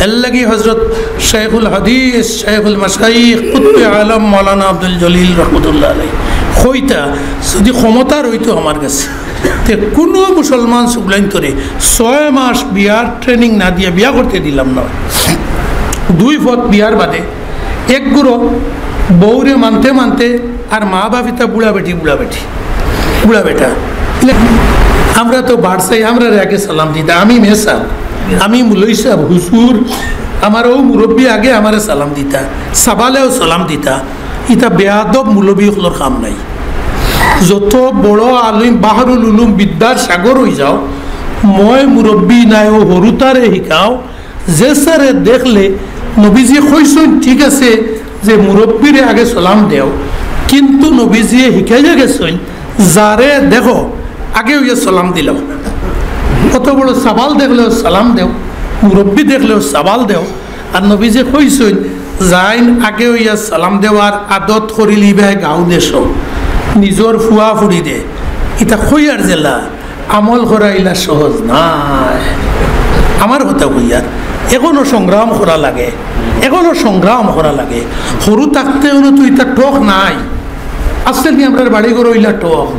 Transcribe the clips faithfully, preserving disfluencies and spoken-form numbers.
এর লাগি হযরত শাইখুল হাদিস, শাইখুল মাশাইখ, কুতুবে আলম মাওলানা আব্দুল জলিল রহমতুল্লাহ আলাইহি কইতা, যদি ক্ষমতা রইতো আমার গেছে, তে কুনু মুসলমান সুবলাইন্তরে ছয় মাস বিয়ার training না দিয়া বিয়া করতে দিলাম না। দুই ফত বিয়ার বাদে এক গুরু বউরে মানতে মানতে আর মা বাপ ইতা বুড়া বেটি, বুড়া বেটি, বুড়া বেটা। আমরা তো বাড়ছাই, আমরারে আগে সালাম দিতা। আমি মেসাব, আমি মুলই সাব, হুজুর, আমার অউ মুরব্বি আগে আমারে সালাম দিতা, সাবালেও সালাম দিতা। ইতা বেয়াদব মুলবি অকলর কাম নাই। যত বড় আলিম, বাহরুল উলুম, বিদ্যার সাগর অই যাও, ময় মুরব্বি নাই, অউ হুরুতারে হিকাও, যে সারে দেখলে নবীজি কইছইন, ঠিক আছে, যে মুরব্বিরে আগে সালাম দেও, কিন্তু নবীজিয়ে হিকাইয়া গেছইন, যারে দেখো আগে অইয়া সালাম দিলাও। অত বড় সাবাল দেখলেও সালাম দেও, মুরব্বি দেখলেও সাবাল দেও। আর নবীজিয়ে কইছইন, যাইন আগে অইয়া সালাম দেওয়ার আদত করিলিবায় গাউ দেশো, নিজর ফুয়া ফুড়িরে। ইতা কইয়ার জেলা, আমল করা ইলা সহজ নায়। আমার কথা কইয়ার, এখনো সংগ্রাম করা লাগে, এখনো সংগ্রাম করা লাগে। হুরু থাকতে অনো তো ইতা টক নাই। আসলে নি আমরার বাড়ি ঘর অইলা টক।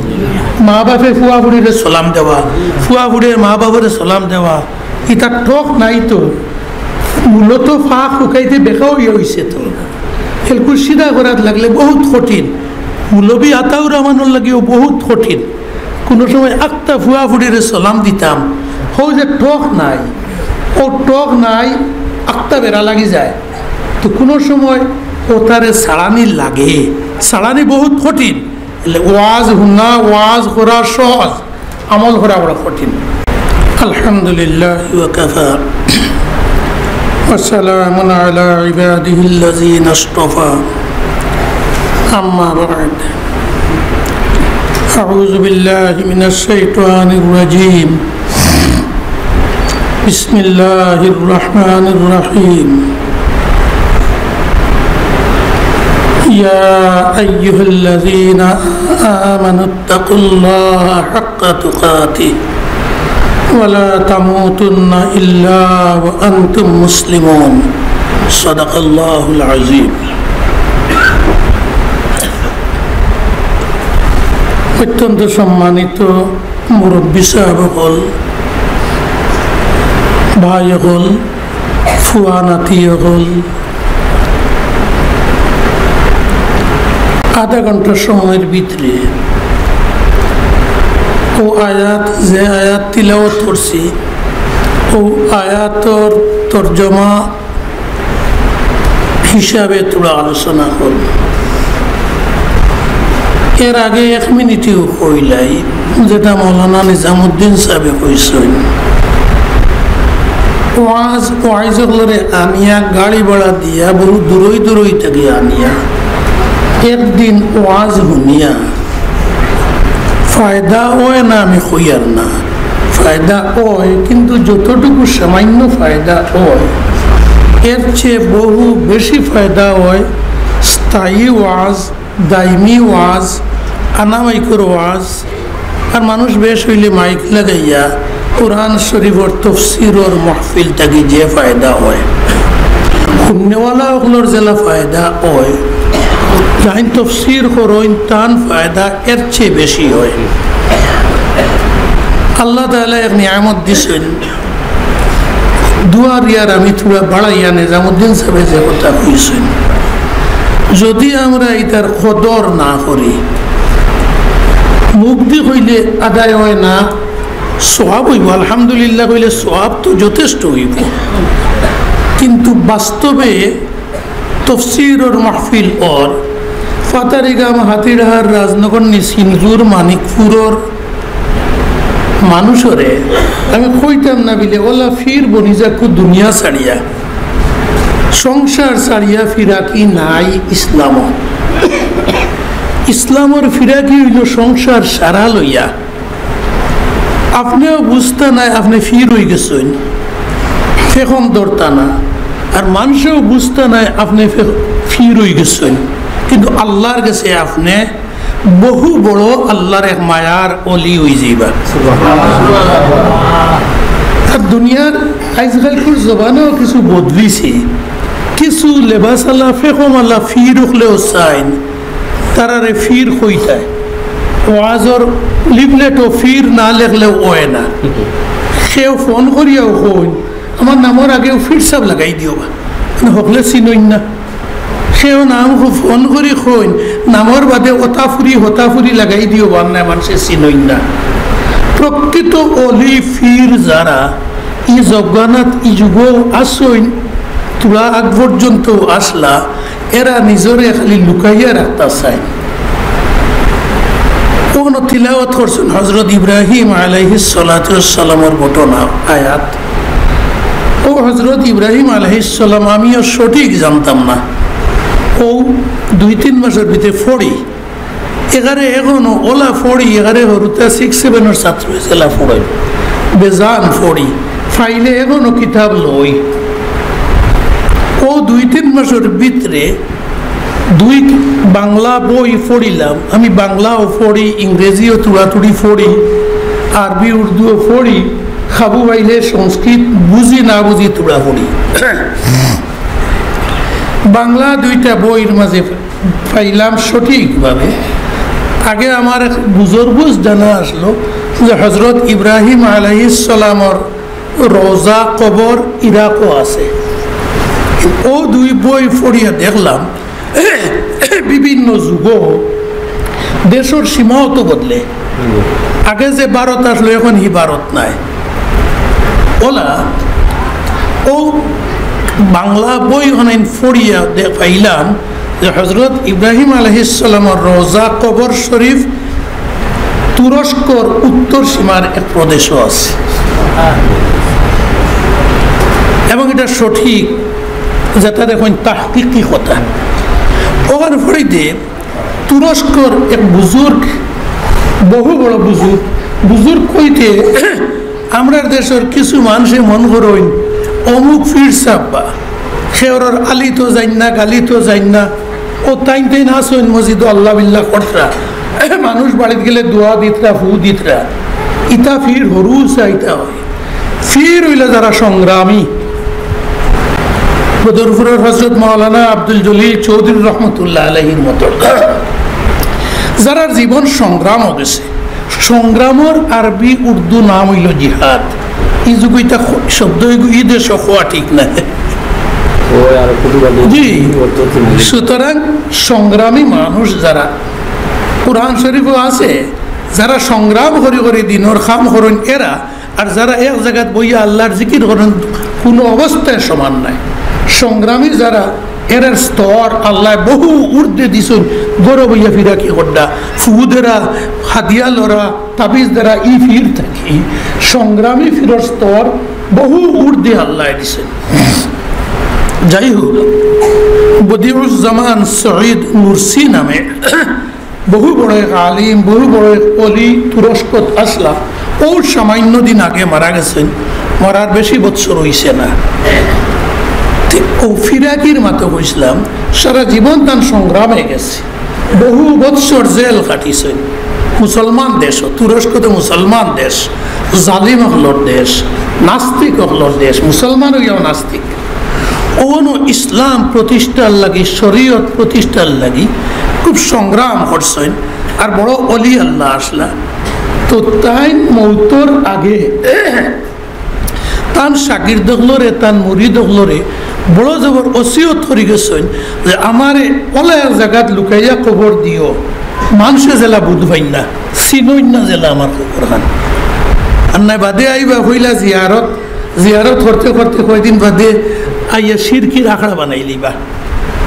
মা বাপে ফুয়া ফুড়িরে সালাম দেওয়া, ফুয়া ফুড়িয়ে মা বাপরে সালাম দেওয়া, ইতা টক নাই তো। মূলত ফাঁক হুকাইতে বেকা অইয়া অইছে তো। এলকু সিধা করাত লাগলে বহুত কঠিন। মুলবি আতাউর রহমানর লাগিও বহুত কঠিন। কুনু সময় আক্তা ফুয়া ফুড়িরে সালাম দিতাম, হউ যে টক নাই, অউ টক নাই, আক্তা বেড়া লাগি যায়। তো কুনু সময় অতারে ছাড়ানি লাগে, ছাড়ানি বহুত কঠিন। এলে ওয়াজ হুনা, ওয়াজ করা সহজ, আমল করা বড় কঠিন। الحمد لله وكفى، وسلام على عباده الذين اصطفى. أما بعد، أعوذ بالله من الشيطان الرجيم. بسم الله الرحمن الرحيم. يا أيها الذين آمنوا اتقوا الله حق تقاته ولا تموتن إلا وأنتم مسلمون. صدق الله العظيم. অত্যন্ত সম্মানিত মুরব্বি সাহেব অকল, ভাই অকল, ফুয়া নাতি অকল, আধা ঘন্টা সময়র ভিতরে অউ আয়াত, যে আয়াত তিলাওয়াত করছি, অউ আয়াতর তর্জমা হিসাবে থুড়া আলোচনা করব। এর আগে এক মিনিটেও কইলাই, যেটা মৌলানা নিজামুদ্দিন সাহেবে কইছইন, ওয়াজ, ওয়াইজ অকলরে আনিয়া, গাড়ি ভাড়া দিয়া, বহু দূরই দূরই থাকি আনিয়া, একদিন ওয়াজ হুনিয়া ফায়দা অয় না, আমি কইয়ার না, ফায়দা অয়, কিন্তু যতটুকু সামান্য ফায়দা অয়, এর চেয়ে বহু বেশি ফায়দা অয় স্থায়ী ওয়াজ, দাইমি ওয়াজ, আনামাইকর ওয়াজ। আর মানুষ বেশ অইলে মাইক লাগাইয়া কোরআন শরীফর তফসিরর মাহফিল থাকি যে ফায়দা অয়, হুননেওয়ালা অকলর যেলা ফায়দা অয়, যাইন তফসির করইন তান ফায়দা এর চেয়ে বেশি অয়। আল্লাহ তাআলা এক নিয়ামত দিছইন, দুয়ারিয়ার আমি থুড়া বাড়াইয়া নিজামুদ্দিন সাহেবে যে কথা কইছইন, যদি আমরা ইতার কদর না করি, মুখ দি কইলে আদায় অয় না, সওয়াব অইবো, আলহামদুলিল্লাহ কইলে সওয়াব তো যথেষ্ট অইবো, কিন্তু বাস্তবে তফসিরর মাহফিল অর, ফাতারিগাম, হাতিরহার, রাজনগর, নিসিংজুর, মানিকপুরর মানুষরে আমি কইতাম না বিলে, ওলা ফির বনি যাকু দুনিয়া ছাড়িয়া, সংসার ছাড়িয়া ফিরাকি নাই ইসলামো। ইসলামর ফিরাকি অইলো সংসার সারা লইয়া। আপনেও বুঝতা নায় আপনে ফির অইগেছইন, ফেখন ধরতা না, আর মানষেও বুঝতা নায় আপনে ফে-, ফির অইগেছইন, কিন্তু আল্লার গেছে আপনে বহু বড় আল্লার এক মায়ার অলি অইযিবা। আর দুনিয়ার আইজকালকুর জমানাও কিছু বদলিছে। কিছু লেবাসআলা, ফেকমআলা ফির অকলেও চাইন, তারারে ফির কইতায়। ওয়াজর লিফলেটও ফির না লেখলেও অয় না। কেউ ফোন করিয়াও কইন, "আমার নামর আগেও ফির সাব লাগাই দিও বা।" মানে হকলে চিনইন না। সেও নাম ফোন করি কইন, "নামর বাদে অতাফুরি, হতাফুরি লাগাই দিও বা, নায় মানষে চিনইন না।" প্রকৃত অলি ফির যারা, ই জমানাত ই যুগও আছইন, থুড়া আগ পর্যন্ত আছলা, এরা নিজরে খালি লুকাইয়া রাখতা চাইন। অনো তিলাওয়াত করছইন হযরত ইব্রাহিম আলাইহিস সালাতু ওয়াস সালামর ঘটনা, আয়াত। অউ হযরত ইব্রাহিম আলাইহিস সালাম আমিও সঠিক জানতাম না, অউ দুই তিন মাসর ভিতরে পড়ি, এগারে অখনো অলা পড়ি, এগারে হুরুতা সিক্স সেভেনর ছাত্র যেলা পড়ে, বেজান পড়ি, ফাইলে অখনো কিতাব লই। অউ দুই তিন মাসর ভিতরে দুই বাংলা বই পড়িলাম। আমি বাংলাও পড়ি, ইংরেজিও থুড়া থুড়ি পড়ি, আরবি উর্দুও পড়ি, কাবু পাইলে সংস্কৃত বুঝি না বুঝি থুড়া পড়ি। বাংলা দুইটা বইর মাঝে পাইলাম সঠিকভাবে। আগে আমার এক বুজুর্গর জানা আছলো যে হযরত ইব্রাহিম আলাইহিস সালামর রওজা কবর ইরাকো আছে। অউ দুই বই পড়িয়া দেখলাম, বিভিন্ন যুগো দেশর সীমাও তো বদলে। আগে যে ভারত আছলো, অখন হি ভারত নাই। অলা, অউ বাংলা বই অখান পড়িয়া দে-, পাইলাম যে হযরত ইব্রাহিম আলাইহিস সালামর রওজা কবর শরীফ তুরস্কর উত্তর সীমার এক প্রদেশো আছে। এবং ইটা সঠিক, যেটা দেখইন তাহকিকি কথা। অখান পড়িতে তুরস্কর এক বুজুর্গ, বহু বড় বুজুর্গ, বুজুর্গ কইতে আমরার দেশর কিছু মানষে মন করইন অমুক পীর সাব বা, কেউরর আলিত যাইন না, গালিত যাইন না, অউ তাইন তাইন আছইন মসজিদো আল্লাহ বিল্লাহ করতরা, মানুষ বাড়িত গেলে দোয়া দিতরা, ফু দিতরা, ইতা পীর হুরুতা ইতা অয়। পীর অইলা যারা সংগ্রামী, বদরপুরর হযরত মাওলানা আব্দুল জলিল চৌধুরী রহমতুল্লাহ আলাইহির মতো, যারার জীবন সংগ্রামো গেছে। সংগ্রামর আরবি উর্দু নাম অইলো জিহাদ। ই যুগো ইতা খ-, শব্দ ই দেশো কওয়া ঠিক নায়। জি। সুতরাং সংগ্রামী মানুষ যারা, কোরআন শরীফো আছে, যারা সংগ্রাম করি করি দিনর কাম করইন এরা, আর যারা এক জাগাত বইয়া আল্লাহর জিকির করইন, কুনু অবস্থায় সমান নায়। সংগ্রামী যারা, এরার স্তর আল্লায় বহু ঊর্ধ্বে দিছইন। ঘরো বইয়া ফিরাকি কররা, ফু দেরা, হাদিয়া লরা, তাবিজ দেরা, ই পীর থাকি। সংগ্রামী পীরর স্তর বহু ঊর্ধ্বে আল্লায় দিছইন। যাই হোক, বদিউজ্জামান সঈদ নুরসি নামে বহু বড় এক আলিম, বহু বড় এক অলি তুরস্কত আছলা। অউ সামান্য দিন আগে মারা গেছইন, মরার বেশি বৎসর অইছে না। তে অউ ফিরাকির মাতো কইছলাম, সারা জীবন তান সংগ্রামে গেছে, বহু বৎসর জেল কাটিছইন। মুসলমান দেশ, তুরস্ক তো মুসলমান দেশ, জালিম অকলর দেশ, নাস্তিক অকলর দেশ, মুসলমান অইয়াও নাস্তিক। অনো ইসলাম প্রতিষ্ঠার লাগি, শরীয়ত প্রতিষ্ঠার লাগি খুব সংগ্রাম করছইন। আর বড় অলি আল্লাহ আছলা। তো তাইন মউতর আগে তান শাগির্দ অকলরে, তান মুরিদ অকলরে বড় জবর ওসিয়ত করি গেছইন যে, "আমারে অলা এক জাগাত লুকাইয়া কবর দিও, মানষে যেলা বুঝ পাইন না, চিনইন না যেলা আমার কবরখান। আর নায় বাদে আইবা কইলা জিয়ারত, জিয়ারত করতে করতে কয়দিন বাদে আইয়া শিরকির আখড়া বানাইলিবা।"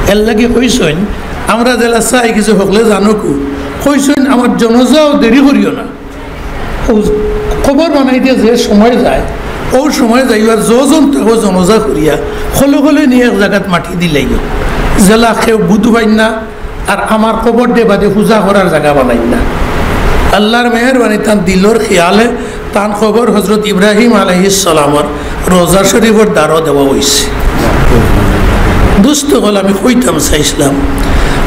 এরলাগি কইছইন, আমরা যেলা চাই কিছু হকলে জানুকু, কইছইন, "আমার জনাজাও দেরি করিও না।" অউ কবর বানাইতে যে সময় যায়, অউ সময় যাইবার যজন তাকো জনাজা করিয়া খলে খলে নিয়া এক জাগাত মাটি দিলাইও, যেলা কেউ বুঝ পাইন না, আর আমার কবররে বাদে পূজা করার জাগা বানাইন না। আল্লাহর মেহেরবানি, তান দিলর খিয়ালে তান কবর হযরত ইব্রাহিম আলাইহিস সালামর রওজা শরীফর দ্বারো দেওয়া অইছে। দোস্ত অকল, আমি কইতাম চাইছলাম,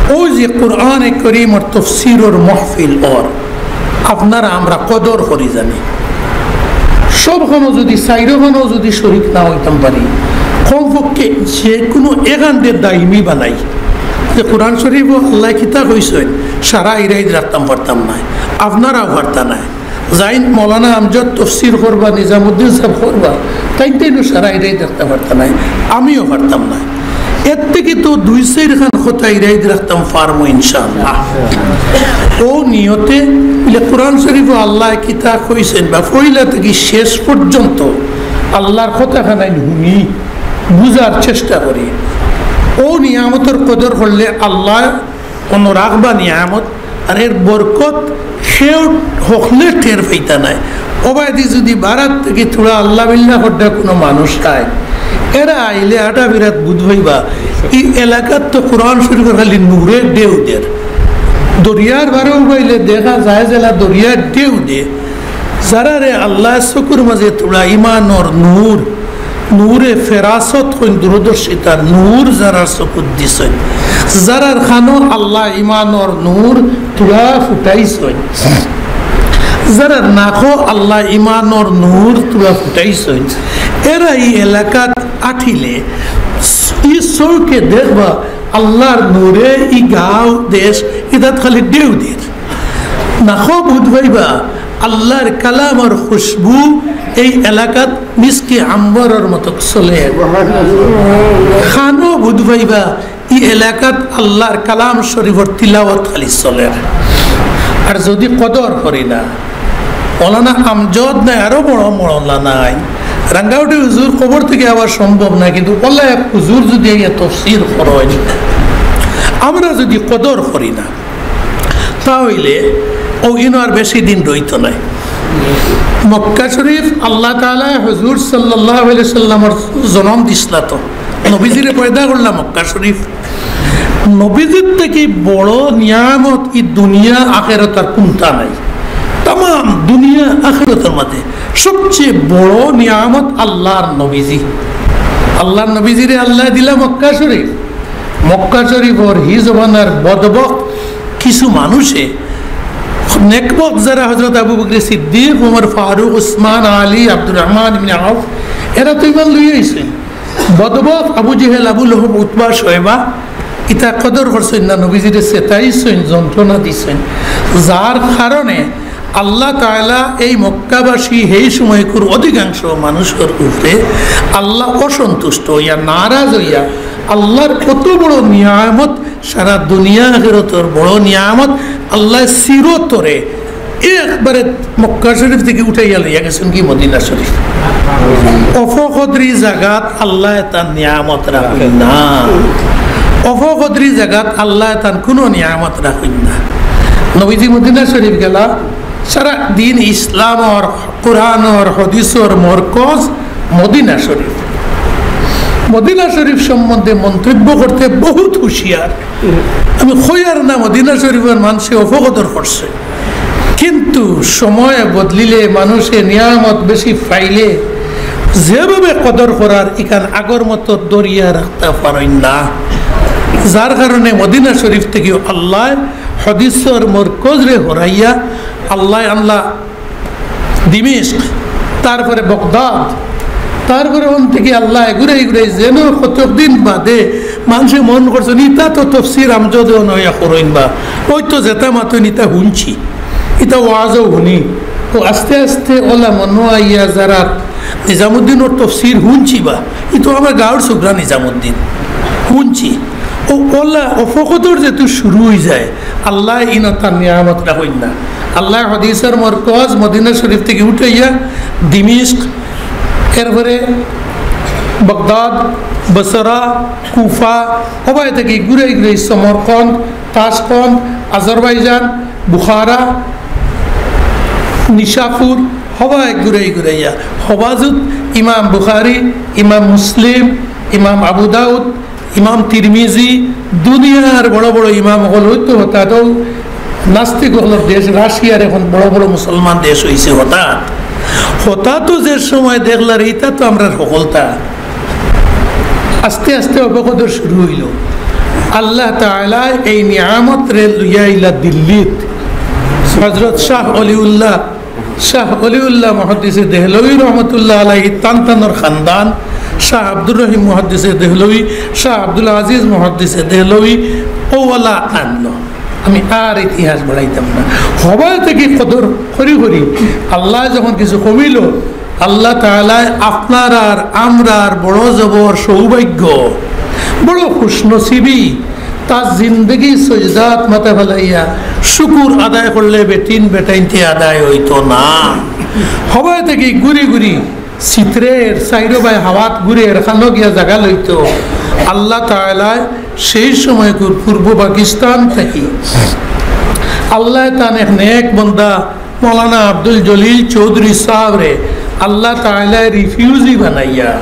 অউ যে কোরআনে করিমর তফসিরর মাহফিল অর, আপনারা আমরা কদর করি জানি। সবখানো যদি, চাইরোখানো যদি শরিক না অইতাম পারি, কমপক্ষে যে কুনু একখানরে দাইমি বানাই। যে কোরআন শরিফো আল্লায় কিতা কইছইন, সারা ইরাইদ রাখতাম পারতাম নায়, আপনারাও পারতা নায়। যাইন মৌলানা আমজদ তফসির করবা, নিজামুদ্দিন সাব করবা, তাইন তাইনও সারা ইরাইদ রাখতা পারতা নায়, আমিও পারতাম নায়। এর থাকি তো দুই চাইরখান কথা ইরাইদ রাখতাম পারমু ইনশাআল্লাহ। অউ নিয়তে, বলে কোরআন শরিফো আল্লায় কিতা কইছইন বা পয়লা থাকি শেষ পর্যন্ত আল্লার কথাখানাইন হুনি, বুঝার চেষ্টা করি। অউ নিয়ামতর কদর করলে আল্লায় অনো রাখবা নিয়ামত, আর এর বরকত কেউ হকলে টের পাইতা নায়। অবায়দি যদি বারাত থাকি থুড়া আল্লা বিল্লা করতা কুনু মানুষ আয়, এরা আইলে আটা বিরাত বুধ পাইবা, ই এলাকাত তো কোরআন শরিফর খালি নূরে ঢেউ দের। দরিয়ার বারো উবাইলে দেখা যায় যেলা দরিয়ার ঢেউ দে। যারারে আল্লায় চকুর মাঝে থুড়া ইমানর নূর, নূরে ফেরাসত কইন, দূরদর্শিতার নূর যারার চকুত দিছইন, যারার কানো আল্লায় ইমানর নূর থুড়া ফুটাইছইন, যারার নাকো আল্লায় ইমানর নূর থুড়া ফুটাইছইন, এরা ই এলাকাত আটিলে ই চউখে দেখবা আল্লার নূরে ই গাঁও দেশ ইতাত খালি ঢেউ দের। নাকো বুধ পাইবা আল্লার কালামর খুশবু এই এলাকাত মিসকে আম্বরর মতো চলের। কানো বুধ পাইবা ই এলাকাত আল্লার কালাম শরিফর তিলাওয়াত খালি চলের। আর যদি কদর করি না, মৌলানা আমজদ নাই, আরো বড় মৌলানা নাই, রাঙ্গাউটি হুজুর কবর থাকি আওয়া সম্ভব না, কিন্তু অলা এক হুজুর যদি আইয়া তফসির করইন, আমরা যদি কদর করি না, তা অইলে অউ ইনো আর বেশি দিন রইতো নায়। মক্কা শরিফ আল্লা তাআলায় হুজুর সাল্লাল্লাহু আলাইহি সাল্লামর জনম দিছলা তো, নবীজিরে পয়দা করলা মক্কা শরিফ। নবীজির থাকি বড় নিয়ামত ই দুনিয়া আখেরাত আর কুনটা নাই। তামাম দুনিয়া আখেরাতর মাঝে সবচেয়ে বড় নিয়ামত আল্লার নবীজি। আল্লার নবীজিরে আল্লায় দিলা মক্কা শরিফ। মক্কা শরিফর হি জমানার বদবখত কিছু মানুষে, নেকবখত যারা হযরত আবু বকর সিদ্দিক, উমর ফারুক, উসমান, আলী, আব্দুর রহমান ইবনে আউফ, এরা তো ইমান লইয়া আইছইন। বদবখত আবু জেহেল, আবু লহব, উতবা, শয়বা, ইতা কদর করছইন না, নবীজিরে চেতাইছইন, যন্ত্রণা দিছইন, যার কারণে আল্লা তাআলা এই মক্কাবাসী হেই সময়কুর অধিকাংশ মানুষর উপরে আল্লা অসন্তুষ্ট অইয়া, নারাজ অইয়া, আল্লার কত বড় নিয়ামত, সারা দুনিয়া আখেরাতর বড় নিয়ামত, আল্লায় চিরতরে একবারে মক্কা শরিফ থাকি উঠাইয়া লইয়া গেছইন কি মদিনা শরিফ। অফকদরি জাগাত আল্লায় তান নিয়ামত রাখইন না, অফকদরি জাগাত আল্লায় তান কুনু নিয়ামত রাখইন না। নবীজি মদিনা শরিফ গেলা, সারা দিন ইসলামর, কোরআনর, হাদিসর মরকজ মদিনা শরিফ। মদিনা শরিফ সম্বন্ধে মন্তব্য করতে বহুত হুঁশিয়ার। আমি কইয়ার না, মদিনা শরিফর মানষে অফকদর করছে, কিন্তু সময় বদলিলে মানুষে নিয়ামত বেশি পাইলে যেভাবে কদর করার, ইখান আগর মতো ধরিয়া রাখতা পারইন না, যার কারণে মদিনা শরিফ থাকিও আল্লায় হাদিসর মরকজরে হরাইয়া আল্লায় আনলা দিমিশক, তারপরে বগদাদ, তারপরে অন থাকি আল্লায় ঘুরাই ঘুরাই যেন কতদিন বাদে মানষে মনো করছইন, ইতা তো তফসির আমজদেও নয়া করইন বা, অউ তো যেতা মাতইন ইতা হুনছি, ইতা ওয়াজও হুনি। অউ আস্তে আস্তে অলা মনো আইয়া যারা নিজামুদ্দিনর তফসির হুনছি বা, ই তো আমার গাঁওর ছোকরা নিজামুদ্দিন, হুনছি। অউ অলা অফকদর যেহেতু শুরু অইযায়, আল্লায় ইনো তান নিয়ামত রাখইন না। আল্লায় হাদিসর মরকজ মদিনা শরিফ থাকি উঠাইয়া দিমিশক, এরপরে বগদাদ, বসরা, কুফা, হবায় থাকি ঘুরাই ঘুরাই সমরকন্দ, তাশকন্দ, আজারবাইজান, বুখারা, নিশাপুর, হবায় ঘুরাই ঘুরাইয়া হবাজুত ইমাম বুখারি, ইমাম মুসলিম, ইমাম আবু দাউদ, ইমাম তিরমিজি, দুনিয়ার বড় বড় ইমাম অকল অইতো হতা তো নাস্তিক অকলর দেশ, রাশিয়ার এখন বড় বড় মুসলমান দেশ অইছে হতা। হতা তো যে সময় দেখলার, ইতা তো আমরার হকলতা। আস্তে আস্তে অফকদর শুরু অইলো। আল্লাহ তাআলায় এই নিয়ামতরে লইয়া আইলা দিল্লিত। হযরত শাহ অলিউল্লাহ শাহ অলিউল্লাহ মুহাদ্দিসে দেহলভী রহমতুল্লাহ আলাইহি তান তানর খানদান, শাহ আব্দুর রহিম মুহাদ্দিসে দেহলভী, শাহ আব্দুল আজিজ মুহাদ্দিসে দেহলভী, অউলা আনলো। আমি আর ইতিহাস বাড়াইতাম না। হবায় থাকি কদর করি করি আল্লায় যখন কিছু কমিলো, আল্লাহ তাআলায় আপনার আর আমরার বড় জবর সৌভাগ্য, বড় খুশনসিবি, তার জিন্দেগি সজদাত মাথা ফালাইয়া শুকুর আদায় করলে বেটিন বেটাইন্তে আদায় অইতো না। হবায় থাকি ঘুরি ঘুরি চিত্রের চাইরো বায় হাওয়াত ঘুরের খানো গিয়া জাগা লইতো। আল্লাহ তাআলায় সেই সময়কুর পূর্ব পাকিস্তান থাকি আল্লায় তান এক নেক বন্দা মৌলানা আব্দুল জলিল চৌধুরী সাহেবরে আল্লাহ তাআলায় রিফিউজি বানাইয়া,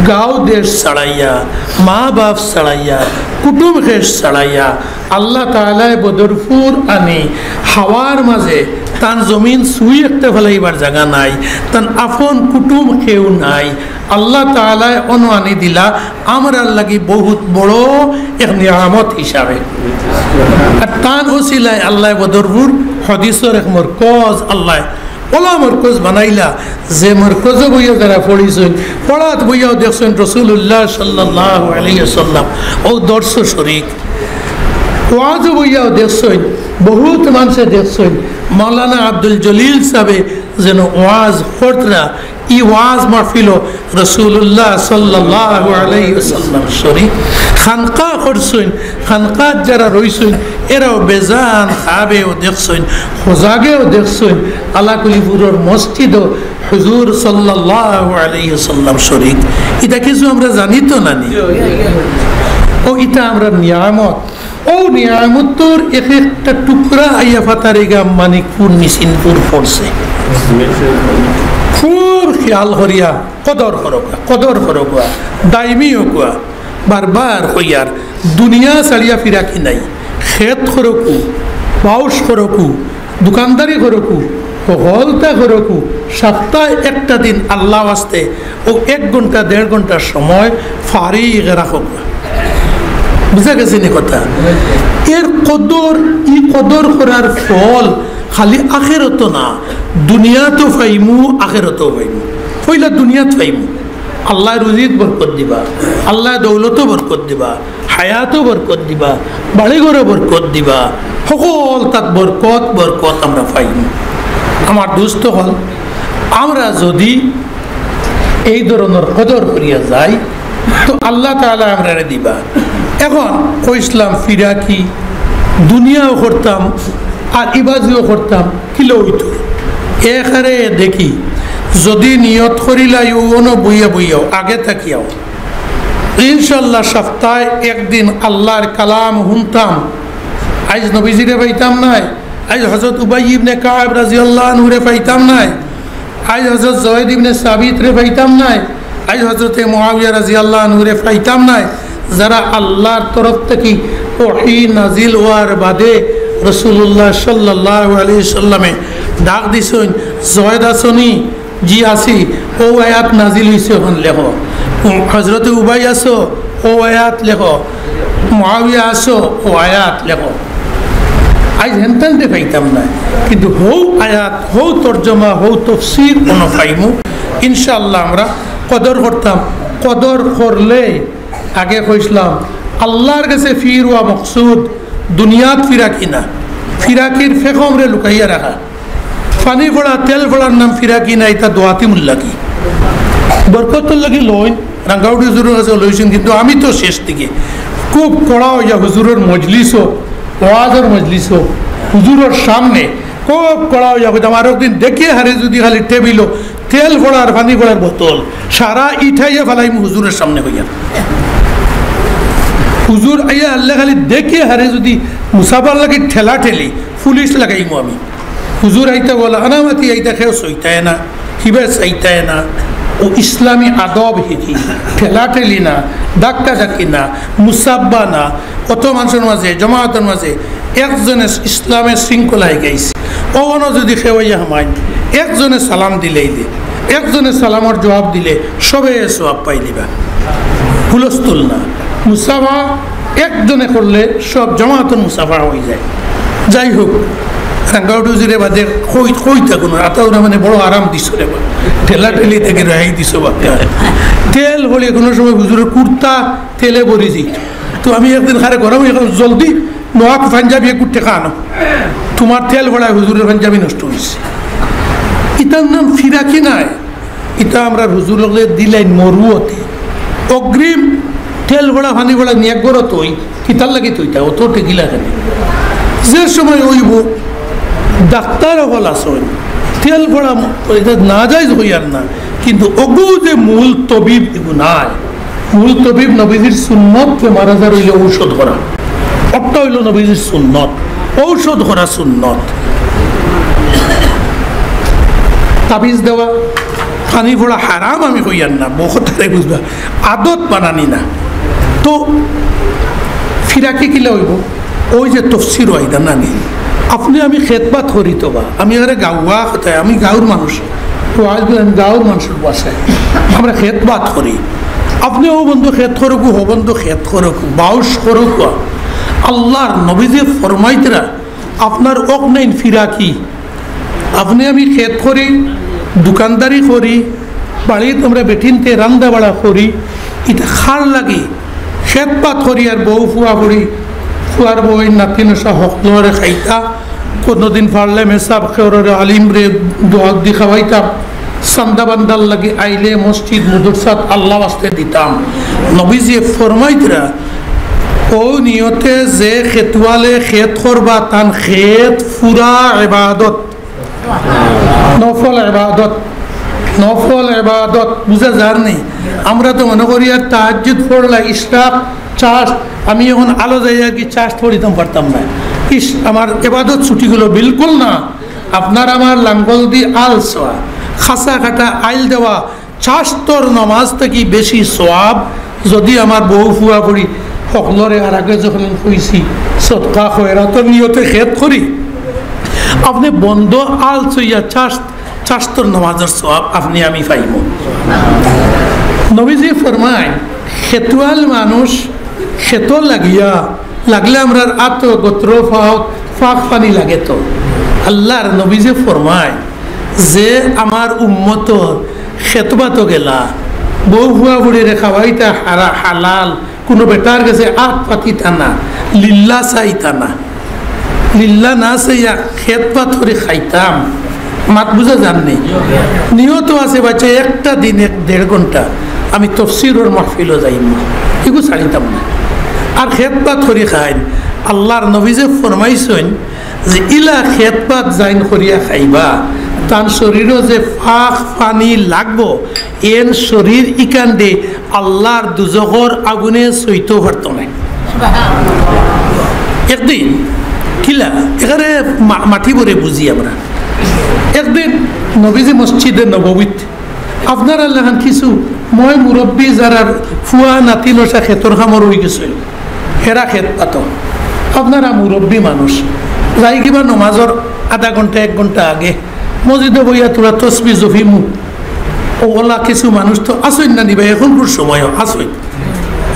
গাঁও দেশ ছাড়াইয়া, মা বাপ ছাড়াইয়া, কুটুম খেশ ছাড়াইয়া, আল্লাহ তাআলায় বদরপুর আনি হাওয়ার মাঝে তান জমিন সুই একটা ফালাইবার জাগা নাই, তান আফন কুটুম কেউ নাই। আল্লাহ তাআলায় অনো আনি দিলা আমরার লাগি বহুত বড় এক নিয়ামত হিসাবে। আর তান ওসিলায় আল্লায় বদরপুর হাদিসর এক মরকজ আল্লায় অলা মরকজ বানাইলা, যে মরকজো বইয়া যারা পড়িছইন, পড়াত বইয়াও দেখছইন রাসূলুল্লাহ সাল্লাল্লাহু আলাইহি ওয়াসাল্লাম অউ দর্শো শরিক, ওয়াজো বইয়াও দেখছইন, বহুত মানষে দেখছইন, মাওলানা আব্দুল জলিল সাহেবে যেন ওয়াজ করতরা, ই ওয়াজ মাহফিলো রাসূলুল্লাহ সাল্লাল্লাহু আলাইহি ওয়াসাল্লাম শরিক। খানকা করছইন, খানকাত যারা রইছইন, এরাও বেজান খাবেও দেখছইন, হজাগেও দেখছইন, আলাকুলিপুরর মসজিদো হুজুর সাল্লাল্লাহু আলাইহি ওয়াসাল্লাম শরিক। ইতা কিছু আমরা জানি তো নানি? অউ ইতা আমরার নিয়ামত। অউ নিয়ামতর এক একটা টুকরা আইয়া ফাতারিগাম, মানিকপুর, নিশিনপুর পড়ছে। খুব খেয়াল করিয়া কদর করউক্কা, কদর করউক্কা, দাইমি অউক্কা। বারবার কইয়ার, দুনিয়া ছাড়িয়া ফিরাকি নাই। খেত করউক্কা, বাউশ করউক্কা, দোকানদারি করউক্কা, হকলতা করউক্কা, সপ্তায় একটা দিন আল্লাহ ওয়াস্তে অউ এক ঘন্টা দেড় ঘন্টার সময় ফারিগ রাখউক্কা। বুঝা গেছে নি কথা? এর কদর, ই কদর করার ফল খালি আখেরাতো না, দুনিয়াতো পাইমু, আখেরাতো পাইমু। পয়লা দুনিয়াত পাইমু, আল্লায় রুজিত বরকত দিবা, আল্লায় দৌলতো বরকত দিবা, হায়াতো বরকত দিবা, বাড়িঘরো বরকত দিবা, হকলতাত বরকত, বরকত আমরা পাইমু। আমার দোস্ত অকল, আমরা যুদি এই ধরনর কদর করিয়া যাই, তো আল্লাহ তাআলায় আমরারে দিবা। এখন কইছলাম ফিরাকি, দুনিয়াও করতাম আর ইবাজিও করতাম, কিলা অইতো? এখারে দেখি, যুদি নিয়ত করিলাই অনো বইয়া বইয়াও, আগে থাকিয়াও, ইনশাআল্লাহ সপ্তায় একদিন আল্লাহর কালাম হুনতাম, আইজ নবীজিরে পাইতাম নায়, আইজ হযরত উবাই ইবনে কাব রাদিয়াল্লাহু আনহুরে পাইতাম নায়, আইজ হযরত যায়েদ ইবনে সাবিতরে পাইতাম নায়, আইজ হযরতে মুআবিয়া রাদিয়াল্লাহু আনহুরে পাইতাম নায়, যারা আল্লাহর তরফ থাকি ওহী নাজিল অওয়ার বাদে রাসূলুল্লাহ সাল্লাল্লাহু আলাইহি ওয়াসাল্লামে ডাক দিছইন, "যায়েদ আছো নি?" "জি আছি।" "অউ আয়াত নাজিল অইছে, অখন লেখো।" "হযরতে উবাই আছো?" "অউ আয়াত লেখো।" "মুআবিয়া আছো?" "অউ আয়াত লেখো।" আইজ হেনতানতে পাইতাম নায়, কিন্তু হউ আয়াত, হউ তর্জমা, হউ তফসির অনো পাইমু। ইনশাআল্লাহ আমরা কদর করতাম। কদর করলে, আগে কইছলাম, আল্লাহর গেছে ফির অওয়া মকসুদ, দুনিয়াত ফিরাকি না। ফিরাকির ফেকমরে লুকাইয়া রাখা। পানি পড়া, তেল পড়ার নাম ফিরাকি না, ইতা দোয়াতি মুল্লাকি। বরকতর লাগি লইন, রাঙ্গাউটি হুজুরর গেছে লইছইন, কিন্তু আমি তো শেষ দিকে। খুব কড়া অইয়া হুজুরর মজলিসো, ওয়াজর মজলিসো, হুজুরর সামনে খুব কড়া অইয়া কইতাম, "আর একদিন দেখিয়া হারে যুদি খালি টেবিলো তেল পড়ার, পানি পড়ার বোতল, সারা ইঠাইয়া ফালাইমু হুজুরর সামনে" কইয়া। হুজুর আইয়া আল্লাহ খালি দেখিয়া হারে যুদি মুসাফার লাগি ঠেলা ঠেলি, পুলিশ লাগাইমু আমি। হুজুর আইতা অলা আনামাতি আইতা, কেউ চাইতায় না, কিবা চাইতায় না। অউ ইসলামী আদব হিকি, ঠেলাঠেলি না, ধাক্কাধাক্কি না, মুসাব্বা না, অত মানষর মাঝে, জমাতর মাঝে একজনে ইসলামে শৃঙ্খলা হিকাইছে। অউ অনো যুদি কেউ আইয়া হামাইন, একজনে সালাম দিলেই দে, একজনে সালামর জুয়াব দিলে সবে সওয়াব পাইলিবা। হুলস্থুল না, মুসাফা একজনে করলে সব জমাতর মুসাফা অইযায়। যাই হউক, টাঙ্গা উঠে হুজুরে বাদে কই, কই থাকো না, আতা ওরা মানে বড় আরাম দিছো রে বা। ঠেলা ঠেলি থেকে রেহাই দিছো বাক্কা। তেল পড়ে কোনো সময় হুজুরের কুর্তা তেলে ভরি যেত। তো আমি একদিন খারে করাম, এখন জলদি নোয়াক পাঞ্জাবি একটু টেকা আনো। তোমার তেল পড়ায় হুজুরের পাঞ্জাবি নষ্ট হয়েছে। ইতার নাম ফিরাকি নাই। ইতা আমরা হুজুর হকলে দিলাইন মরুয়তে। অগ্রিম তেল পড়া, পানি পড়া নিয়ে গরত হই। কিতার লাগি তো ইতা অত টেকিলা কেনে? যে সময় অইবো, ডাক্তার হকল আছইন, তেল পড়া ইতা নাজাইজ অইয়ার না, কিন্তু অগু যে মূল তবিব ইগু নায়। মূল তবিব নবীজির সুন্নত, বেমার আজার অইলে ঔষধ করা, অটা অইলো নবীজির সুন্নত, ঔষধ করা সুন্নত। তাবিজ দেওয়া, পানি পড়া হারাম আমি কইয়ার না, বউত তারে বুঝবা, আদত বানানি না। তো ফিরাকি কিলা অইবো? ওই যে তফসির ওয়াইদা নানি, আপনে আমি খেতবাত করি তো বা, আমি আরে গাউয়া কথায়, আমি গাউর মানুষ, তো আজ আমি গাউর মানুষর বাসায় আমরা খেতবাত করি। আপনে ও বন্ধু খেত করুকু, হো বন্ধু খেত করুকু, বাউশ করুকু, আল্লাহর নবী যে ফরমাইতরা, আপনার অক নাইন ফিরাকি, আপনে আমি খেত করি, দোকানদারি করি, বাড়িত আমরা বেটিন্তে রান্দা বাড়া করি, ইতা খার লাগি খেতবাত করি আর বউ ফুয়া করি, ফুয়ার বউ নাতি নশা হকলরে খাইতা, কোনোদিন পারলে মেসাব খেওররে আলিমরে দোয়া দি খাওয়াইতাম, চান্দা বান্দার লাগি আইলে মসজিদ মাদ্রাসাত আল্লাহ ওয়াস্তে দিতাম। নবীজি ফরমাইতরা, ও নিয়তে যে খেতুয়ালে খেত করবা, তান খেত পুরা ইবাদত, নফল ইবাদত, নফল ইবাদত। বুঝা যার নি? আমরা তো মনে করি আর তাহাজ্জুদ পড়লা, ইশরাক, চাষ, আমি এখন আলো যাই আর কি চাষ পড়িতাম পারতাম না, ইস, আমার ইবাদত ছুটি গেল। বিলকুল না। আপনার আমার লাঙ্গল দি আল সোয়া, খাসা কাটা আইল দেওয়া, চাষতর নামাজ থাকি বেশি সওয়াব। যদি আমার বউ ফুয়া ফুড়ি হকলরে আর আগে যখন কইছি, সদকা খয়রাতর নিয়তে খেত করি, আপনে বন্দ আল চইয়া চাষ, চাষতর নামাজর সওয়াব আপনে আমি পাইমু। নবীজি ফরমায়, খেতুয়াল মানুষ খেত লাগিয়া লাগলে আমরার আত, গোত্র, ফাও, ফাঁক পানি লাগে তো। আল্লাহর নবী যে ফরমায় যে আমার উম্মত খেতবাতো গেলা, বউ ফুয়া ফুড়িরে খাওয়াইতা হারা-, হালাল, কোনো বেটার গেছে আত পাতিতা না, লিল্লা চাইতা না, লিল্লা না চাইয়া খেতবাত করি খাইতাম। মাত বুঝা যার নি? নিয়ত আছে, বাচ্চা, একটা দিন এক দেড় ঘন্টা আমি তফসিরর মাহফিলো যাইমু, ইগু ছাড়িতাম না। আর খেতবাত করি খাইন। আল্লাহর নবী যে ফরমাইছইন যে ইলা খেতবাত যাইন করিয়া খাইবা, তান শরীরো যে ফাঁক পানি লাগবো, এন শরীর ইকান দে আল্লাহর দুজখর আগুনে সইতেও পারতো নায়। একদিন কিলা, এখানে মা-, মাটি ভরে বুঝি আমরা। একদিন নবীজি মসজিদে নববীত, আপনারা লাখান কিছু ময় মুরব্বী যারার ফুয়া নাতি নশা খেতর খামর অই গেছে, হেরা খেত পাতো। আপনারা মুরব্বী মানুষ, যাই কিবা নমাজর আধা ঘন্টা এক ঘন্টা আগে মসজিদো বইয়া থুড়া তসবি জফিমু। ও ওলা কিছু মানুষ তো আছইন না নি বা, এখনকুর সময়ও আছইন।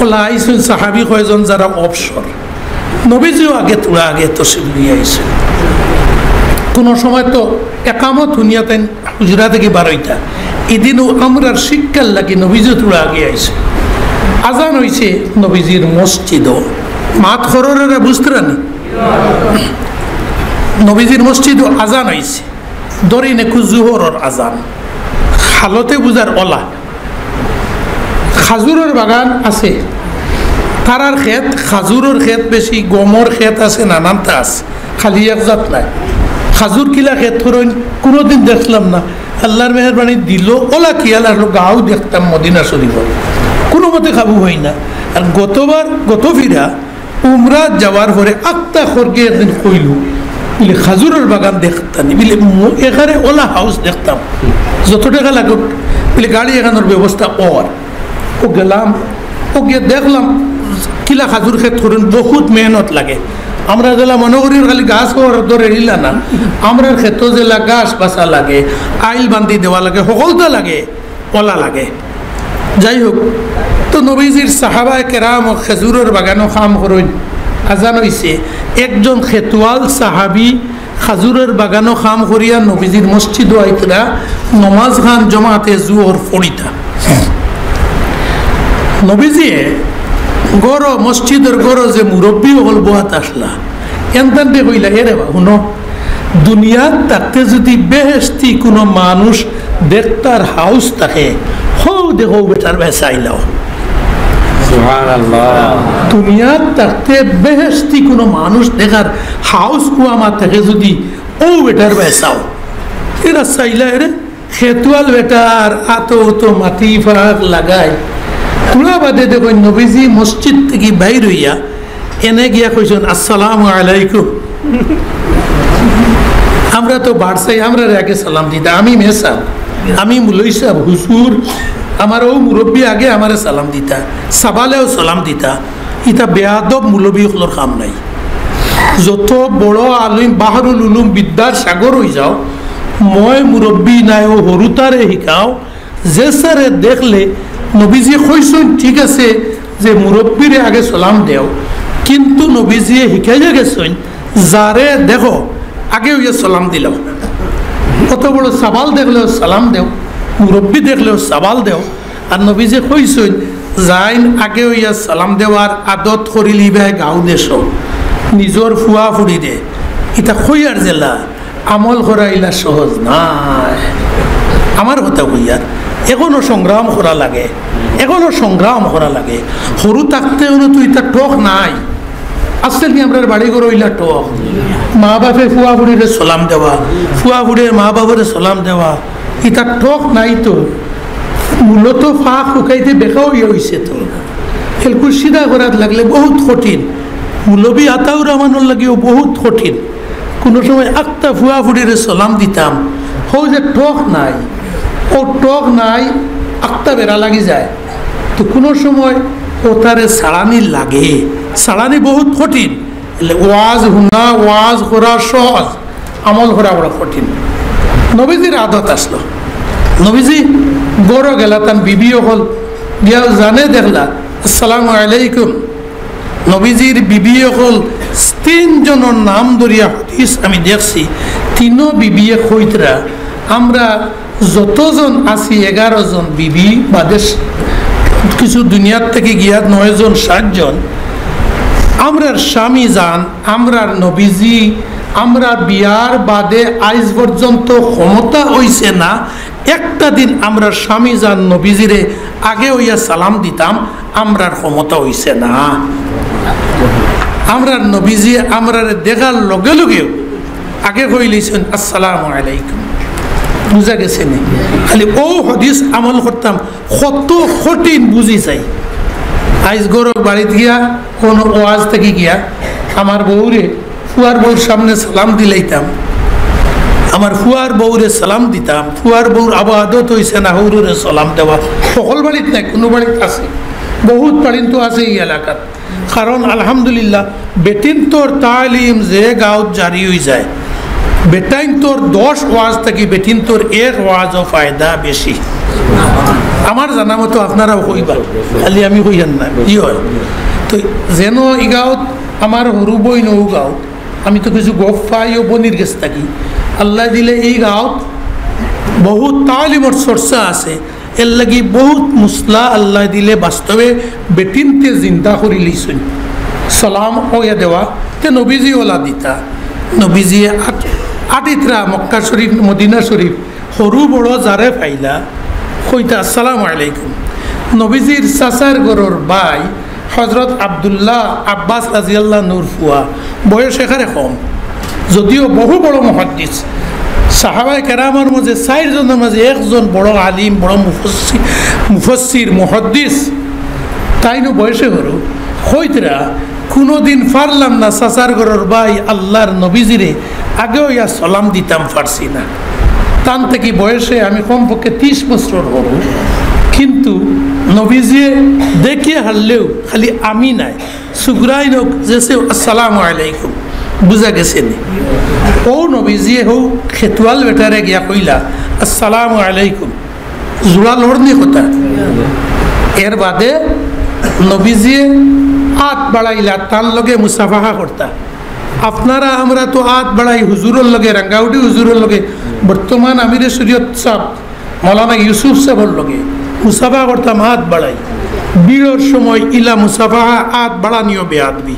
ওলা আইছইন সাহাবী কয়জন যারা অবসর। নবীজিও আগে থুড়া আগে তশরিফ নিয়া আইছইন। কোনো সময় তো একামত হুনিয়া তাইন হুজরা থাকি বারইতা। ইদিনও আমরার শিক্ষার লাগি নবীজিও থুড়া আগে আইছইন। আজান অইছে নবীজির মসজিদো। মাত খররেরা বুঝতরা নি? নবীজির মসজিদো আজান অইছে। ধরি নেকু জুহরর আজান। হালতে বুঝার ওলা। খাজুরর বাগান আছে। তারার খেত, খাজুরর খেত বেশি, গমর খেত আছে, নানানতা আছে। খালি এক জাত নায়। খাজুর কিলা খেত করইন, কোনোদিন দেখলাম না। আল্লাহর মেহেরবানি দিল, ওলা কি আল্লাহর গাও দেখতাম মদিনা শরীফ। কোনো মতে কাবু হয় না। আর গতবার, গত ফিরা উমরা যাওয়ার পরে আক্তা খরগে একদিন কইল, বলে, "খাজুরর বাগান দেখতাম নি?" বলে, "মু-, এখানে ওলা হাউস দেখতাম, যত টাকা লাগুক।" বলে, "গাড়ি এখানোর ব্যবস্থা অর।" ও গেলাম, ও গিয়া দেখলাম, কিলা খাজুর খেত করইন, বহুত মেহনত লাগে। আমরা যেলা মনে করি খালি গাছ অর ধরে ইলা না, আমরার খেতো যেলা গাছ বাছা লাগে, আইল বান্ধি দেওয়া লাগে, হকলতা লাগে। ওলা লাগে। যাই হোক, তো নবীজির সাহাবায়ে কেরাম ও খেজুরর বাগানো কাম করইন। আজান অইছে, একজন খেতুয়াল সাহাবী খাজুরর বাগানো কাম করিয়া নবীজির মসজিদো আইতরা, নমাজ খান জমাতে জুহর পড়িতা। নবীজিয়ে ঘরো, মসজিদর ঘরো যে মুরব্বি অকল বওয়াত আছলা, এনতানরে কইলা, "এ রে বা, হুনো, দুনিয়াত থাকতে যুদি বেহেশতি কুনু মানুষ দেখতার হাউস থাকে, হউ দেখো বেটার বায় চাইলাও।" সুবহানাল্লাহ। দুনিয়াত থাকতে বেহেশতি কুনু মানুষ দেখার হাউস কুয়ামা থাকে যুদি, অউ বেটার বায় চাও। এরা চাইলা, এরে খেতুয়াল বেটার আতো উতো মাটি ফাঁক লাগাই। থুড়া বাদে দেখইন নবীজি মসজিদ থাকি বাইর অইয়া এনে গিয়া কইছইন, "আসসালামু আলাইকুম।" আমরা তো বাড়ছাই, আমরারে আগে সালাম দিতা। আমি মেসাব, আমি মুলই সাব, হুজুর, আমার অউ মুরব্বি আগে আমারে সালাম দিতা, সাবালেও সালাম দিতা। ইতা বেয়াদব মুলবি অকলর কাম নায়। যত বড় আলিম, বাহরুল উলুম, বিদ্যার সাগর অইযাও, ময় মুরব্বি নায়, অউ হুরুতারে হিকাও। যে সারে দেখলে নবীজি কইছইন, ঠিক আছে, যে মুরব্বিরে আগে সালাম দেও, কিন্তু নবীজিয়ে হিকাইয়া গেছইন, যারে দেখো আগে অইয়া সালাম দিলাও। অত বড় সাবাল দেখলেও সালাম দেও, মুরব্বি দেখলেও সাবাল দেও। আর নবীজি কইছইন, যাইন আগে অইয়া সালাম দেওয়ার আদত করিলিবায় গাউ দেশো, নিজর ফুয়া ফুড়িরে। ইতা কইয়ার জেলা, আমল করা ইলা সহজ নায়। আমার কথা কইয়ার, এখনো সংগ্রাম করা লাগে, এখনো সংগ্রাম করা লাগে। হুরু থাকতে অনো তো ইতা টক নাই। আছলে নি আমরার বাড়ি ঘর অইলা টক? মা বাপে ফুয়া ফুড়িরে সালাম দেওয়া, ফুয়া ফুড়িয়ে মা বাপরে সালাম দেওয়া, ইতা টক নাই তো। মূলত ফাঁক হুকাইতে বেকা অইয়া অইছে তো। এলকু সিধা করাত লাগলে বহুত কঠিন। মুলবি আতাউর রহমানর লাগিও বহুত কঠিন। কুনু সময় আখতা ফুয়া ফুড়িরে সালাম দিতাম, হউ যে টক নাই, অউ টক নাই, আখতা বেড়া লাগি যায়। তো কুনু সময় অতারে ছাড়ানি লাগে, ছাড়ানি বহুত কঠিন। এলে ওয়াজ হুনা, ওয়াজ করা সহজ, আমল করা বড় কঠিন। নবীজির আদত আছলো, নবীজি ঘরো গেলা, তান বিবি অকল গিয়া যানে দেখলা, "আসসালামু আলাইকুম।" নবীজির বিবি অকল তিনজনর নাম ধরিয়া হাদিস আমি দেখছি, তিনো বিবিয়ে কইতরা, আমরা যতজন আছি, এগারো জন বিবি বাদে কিছু দুনিয়ার থাকি গিয়া নয় জন, সাত জন, আমরার স্বামী যান, আমরার নবীজি, আমরার বিয়ার বাদে আইজ পর্যন্ত ক্ষমতা অইছে না একটা দিন আমরার স্বামী যান নবীজিরে আগে অইয়া সালাম দিতাম, আমরার ক্ষমতা অইছে না। আমরার নবীজি আমরারে দেখার লগে লগেউ আগে কইলিছইন, "আসসালামু আলাইকুম।" বুঝা গেছে নি? খালি অউ হাদিস আমল করতাম, কত কঠিন বুঝি যাই। আইজ ঘরো বাড়িত গিয়া, কুনু ওয়াজ থাকি গিয়া, আমার বউরে ফুয়ার বউর সামনে সালাম দিলাইতাম, আমার ফুয়ার বউরে সালাম দিতাম, ফুয়ার বউর আদত অইছে না হুরুরে সালাম দেওয়া। হকল বাড়িত নায়, কুনু বাড়িত আছে, বহুত বাড়িত তো আছে ই এলাকাত। কারণ আলহামদুলিল্লাহ, বেটিন্তর তালিম যে গাউত জারি অইযায়, বেটাইন্তর দশ ওয়াজ থাকি বেটিন্তর এক ওয়াজও ফায়দা বেশি। আমার জানা মতো আপনারাও কইবা, খালি আমি কইয়ার না, ই অয়। তো যেন ই গাউত আমার হুরু বইন অউ গাউত, আমি তো কিছু গফ পাই অউ বইনর গেছ থাকি। আল্লায় দিলে ই গাউত বহুত তালিমর চর্চা আছে, এরলাগি বহুত মুসলা আল্লায় দিলে বাস্তবে বেটিন্তে জিন্দা করিলিছইন। সালাম অইয়া দেওয়া, তে নবীজি অলা দিতা, নবীজিয়ে আট-, আটিতরা মক্কা শরীফ, মদিনা শরীফ, হুরু বড় যারে পাইলা, কইতা, "আসসালামু আলাইকুম।" নবীজির চাচার ঘরর ভাই হযরত আব্দুল্লাহ আব্বাস রাদিয়াল্লাহু আনহুর ফুয়া, বয়স একেবারে কম, যদিও বহু বড় মুহাদ্দিস। সাহাবায়ে কেরামর মাঝে চাইরজনর মাঝে একজন বড় আলিম, বড় মুফাসসি-, মুফাসসির, মুহাদ্দিস। তাইনও বয়সে হুরু। কইতরা, "কুনুদিন পারলাম না চাচার ঘরর ভাই আল্লাহর নবীজিরে আগে অইয়া সালাম দিতাম, পারছি না।" তান থাকি বয়সে আমি কমপক্ষে তিশ বছর হুরু, কিন্তু নবীজিয়ে দেখিয়া হারলেও খালি আমি নায়, সুগ্রাইন অক যেছেউ, "আসসালামু আলাইকুম।" বুঝা গেছে নি? অউ নবীজিয়ে হউ খেতুয়াল বেটারে গিয়া কইলা, "আসসালামু আলাইকুম।" জুড়া লড়নি কথা। এর বাদে নবীজিয়ে আত বাড়াইলা, তান লগে মুসাফাহা করতা। আপনারা আমরা তো আত বাড়াই হুজুরর লগে, রাঙ্গাউটি হুজুরর লগে, বর্তমান আমিরে শরীয়ত সাব মৌলানা ইউসুফ সাবর লগে মুসাফা করতাম আত বাড়াই। ভিড়র সময় ইলা মুসাফা আত বাড়ানিও বেয়াদবি।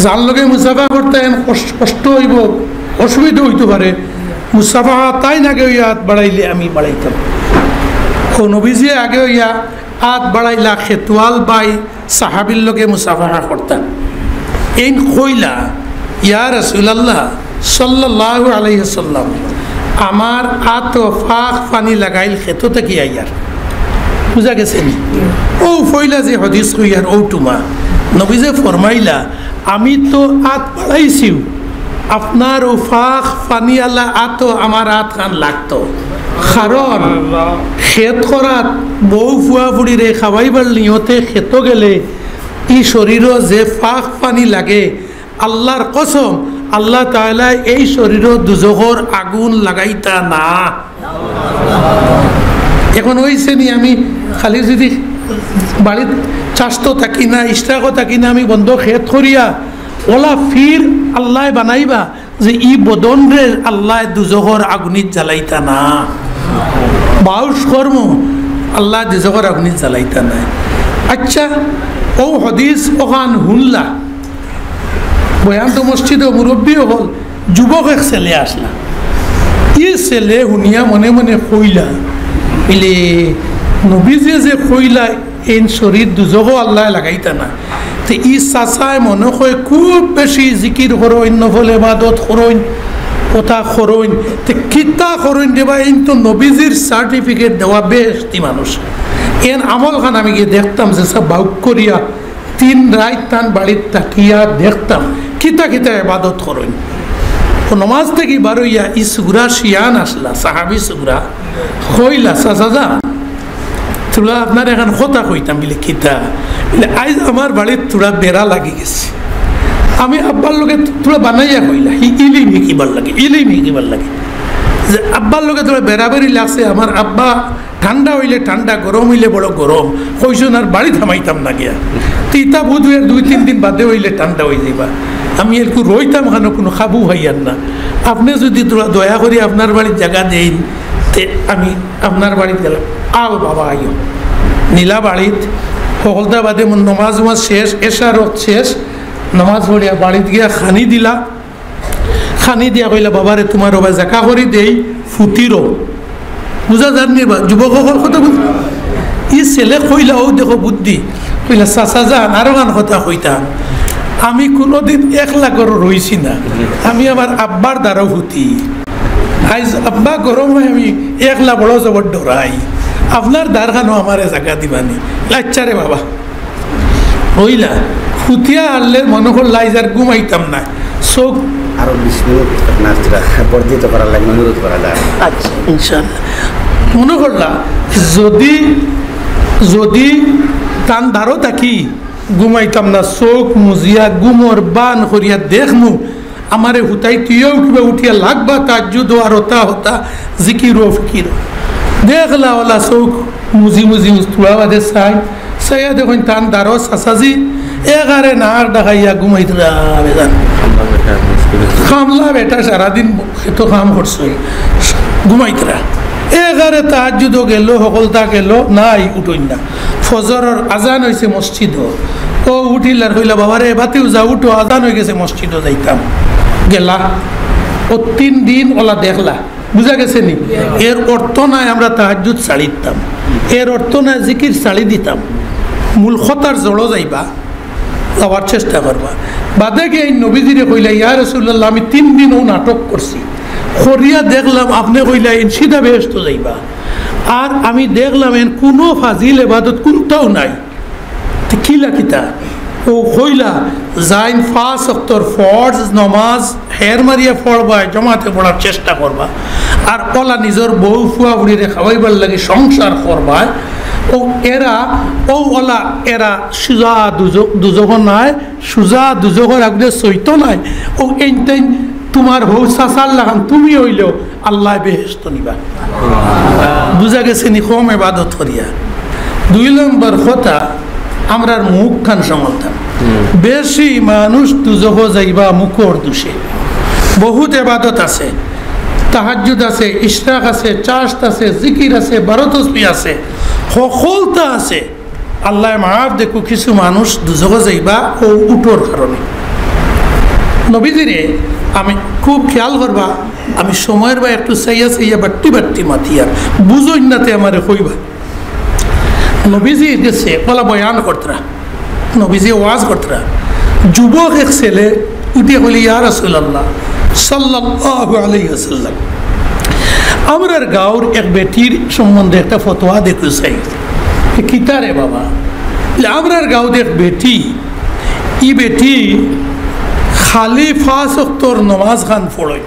যার লগে মুসাফা করতে এন কষ-, কষ্ট অইবো, অসুবিধা অইতো পারে, মুসাফা তাইন আগে অইয়া আত বাড়াইলে আমি বাড়াইতাম। ও নবীজি আগে অইয়া আত বাড়াইলা খেতওয়াল বাই সাহাবির লগে মুসাফাহা করতা। এইন কইলা, "ইয়া রাসূলুল্লাহ সাল্লাল্লাহু আলাইহি ওয়াসাল্লাম, আমার আতো ফাখ পানি লাগাইল খেতো থাকি আইয়ার।" বুঝা গেছে নি? ও ফইলা যে হাদিস কইয়ার ও টুমা, নবীজি ফরমাইলা, "আমি তো আত বাড়াইছিউ, আপনার ও ফাখ পানিয়ালা আতো আমার আত খান লাগতো।" কারণ খেত করাত বউ ফুয়া ফুড়িরে খাওয়াইবার নিয়তে খেতো গেলে ই শরীরো যে ফাখ পানি লাগে, আল্লাহর কসম, আল্লাহ তাআলা এই শরীরো দুজখর আগুন লাগাইতা না। এখন অইছে নি, আমি খালি যদি বাড়িত চাষতো থাকি না, ইশরাকো থাকি না, আমি বন্ধ খেত করিয়া ওলা ফির আল্লাহ বানাইবা যে ই বদনরে আল্লাহ দুজখর আগুনিত জ্বালাইতা না। বাউশ কর্ম আল্লাহ দুজখর আগুনিত জ্বালাইতা না। আচ্ছা, ও হাদিস ওখান হুনলা, বয়ান তো মসজিদো মুরব্বী অকল, যুবক এক ছেলে আসলা। ই ছেলে হুনিয়া মনে মনে কইলা, ইলে নবীজি যে কইলা, এইন শরীর দুজখো আল্লাহ লাগাইতা না। তে ই চাচায় মনে কয় খুব বেশি জিকির করইন, নফল ইবাদত করইন, কথা করইন। তে কিতা করইন রে বা, এইন তো নবীজির certificate দেওয়া বেহেশতি মানুষ। এন আমল খান আমি গিয়া দেখতাম যে সব বাউক করিয়া তিন রাইত তান বাড়িত থাকিয়া দেখতাম কিতা কিতা ইবাদত করইন। ও নমাজ থাকি বারইয়া ই সুগরা শিয়ান আসলা, সাহাবী সুগরা, কইলা, "চাচা যান, তুলা আপনার এখান কথা কইতাম।" বলে, "কিতা?" বলে, "আইজ আমার বাড়িত তুলা বেড়া লাগি গেছে, আমি আব্বার লগে তুলা বানাইয়া কইলা, হি ইলিম হিকিবার লাগে, ইলিম হিকিবার লাগে, যে আব্বার লগে তুলা বেড়াবেড়ি লাগছে, আমার আব্বা ঠান্ডা অইলে ঠান্ডা, গরম অইলে বড় গরম, কইছইন আর বাড়িত হামাইতাম না গিয়া। তে ইতা বুধ অইয়ার দুই তিন দিন বাদে অইলে ঠান্ডা অই যাইবা। আমি একটু রইতাম খানো, কুনু কাবু পাইয়ার না। আপনে যুদি দয়া করি আপনার বাড়িত জাগা দেইন, তে আমি আপনার বাড়িত গেলাম।" "আও বাবা, আইও।" নিলা বাড়িত, হকলতা বাদে নমাজ উমাজ শেষ, এশার ওয়াক্ত শেষ, নমাজ পড়িয়া বাড়িত গিয়া খানি দিলা। খানি দিয়া কইলা, "বাবারে, তুমার ওবা জাকা করি দেই, ফুতিরো।" বুঝা যার নি বা, যুবক অকল কথা বুঝ-, ই ছেলে কইলা, "ও দেখো বুদ্ধি।" কইলা, "চাচা যান, আরো গান কথা কইতাম, আমি কুনুদিন একলা ঘরো রইছি না, আমি আমার আব্বার দ্বারো ফুতি। আইজ আব্বা গরম অয়, আমি একলা বড় জবর ডরাই, আপনার দ্বার খানো আমারে জাগা দিবানি।" "আচ্ছা রে বাবা।" অইলা, ফুতিয়া আনলে মনো করলা, "আইজ আর ঘুমাইতাম না।" চউখ আরো বিশ মিনিট আপনার যেটা বর্ধিত করার লাগে অনুরোধ করা যায়। আচ্ছা, ইনশাআল্লাহ। মনো করলা, যুদি, যুদি তান দ্বারো থাকি ঘুমাইতাম না, চউখ মুজিয়া ঘুমর বান করিয়া দেখমু, আমারে হুতাই তুইও কিবা উঠিয়া লাগবা, তাহাজ্জুদ আর হতা হতা, জিকির ও ফিকির। দেখলা ওলা চউখ মুজি মুজি উস্তুয়া বাদে চাই, চাইয়া দেখইন তান দ্বারো চাচাজি এগারে নাক ডাকাইয়া ঘুমাইতরা বেজান। কামলা বেটা সারাদিন তো কাম করছইন, ঘুমাইতরা। এগারে তাহাজ্জুদও গেল, হকলতা গেল, নাই উঠইন না। ফজরর আজান অইছে মসজিদো। ও উঠিল আর কইলা, "বাবারে, বাতিও যা, উঠো, আজান অই গেছে, মসজিদো যাইতাম।" গেলা। ও তিন দিন ওলা দেখলা। বুঝা গেছে নি? এর অর্থ নায় আমরা তাহাজ্জুদ ছাড়ি দিতাম, এর অর্থ নায় জিকির ছাড়ি দিতাম। মূল কথার জড়ো যাইবা, যাওয়ার চেষ্টা করবা। বাদে গিয়া এই নবীজিরে কইলা, "ইয়া রাসূলুল্লাহ, আমি তিন দিন ও নাটক করছি, করিয়া দেখলাম, আপনে কইলা এন সিধা বেহেশতো যাইবা, আর আমি দেখলাম এন কুনু ফাজিল ইবাদত কুনটাও নাই।" তে কিলা কিতা? ও কইলা, "যাইন পাঁচ ওয়াক্তর ফরজ নমাজ হের মারিয়া পড়বায়, জমাতে পড়ার চেষ্টা করবা, আর ওলা নিজর বউ ফুয়া ফুড়িরে খাওয়াইবার লাগি সংসার করবায়, ও এরা, ও ওলা এরা সুজা দুজো-, দুজখো নায়, সুজা দুজখর আগুনে সইতো নায়, ও এইনতেইন তুমার হউ চাচার লাখান তুমি অইলেও আল্লায় বেহেশতো নিবা।" বুঝা গেছে নি? কম ইবাদত করিয়া। দুই নম্বর কথা, আমরার মুখ খান সামালতাম। বেশি মানুষ দুজখো যাইবা মুখর দোষে। বহুত এবাদত আছে, তাহাজ্জুদ আছে, ইশরাক আছে, চাশত আছে, জিকির আছে, বারো তসবি আছে, হকলতা আছে। আল্লায় মাফ দেখো, কিছু মানুষ দুজখো যাইবা অউ উটর কারণে। নবীজিরে আমি খুব খেয়াল করবা, আমি সময়র বায় একটু চাইয়া চাইয়া বাট্টি বাট্টি মাতিয়ার, বুঝইন না তে আমারে কইবা। নবীজির গেছে অলা বয়ান করতরা, নবীজিয়ে ওয়াজ করতরা। যুবক এক ছেলে উঠিয়া কইলে, "ইয়া রাসূলুল্লাহ সাল্লাল্লাহু আলাইহি ওয়াসাল্লাম, আমরার গাঁওর এক বেটির সম্বন্ধে একটা ফতোয়া দেখতে চাই।" "এ কিতা রে বাবা?" বলে, "আমরার গাঁওর এক বেটি, ই বেটি খালি পাঁচ ওয়াক্তর নমাজ খান পড়ইন,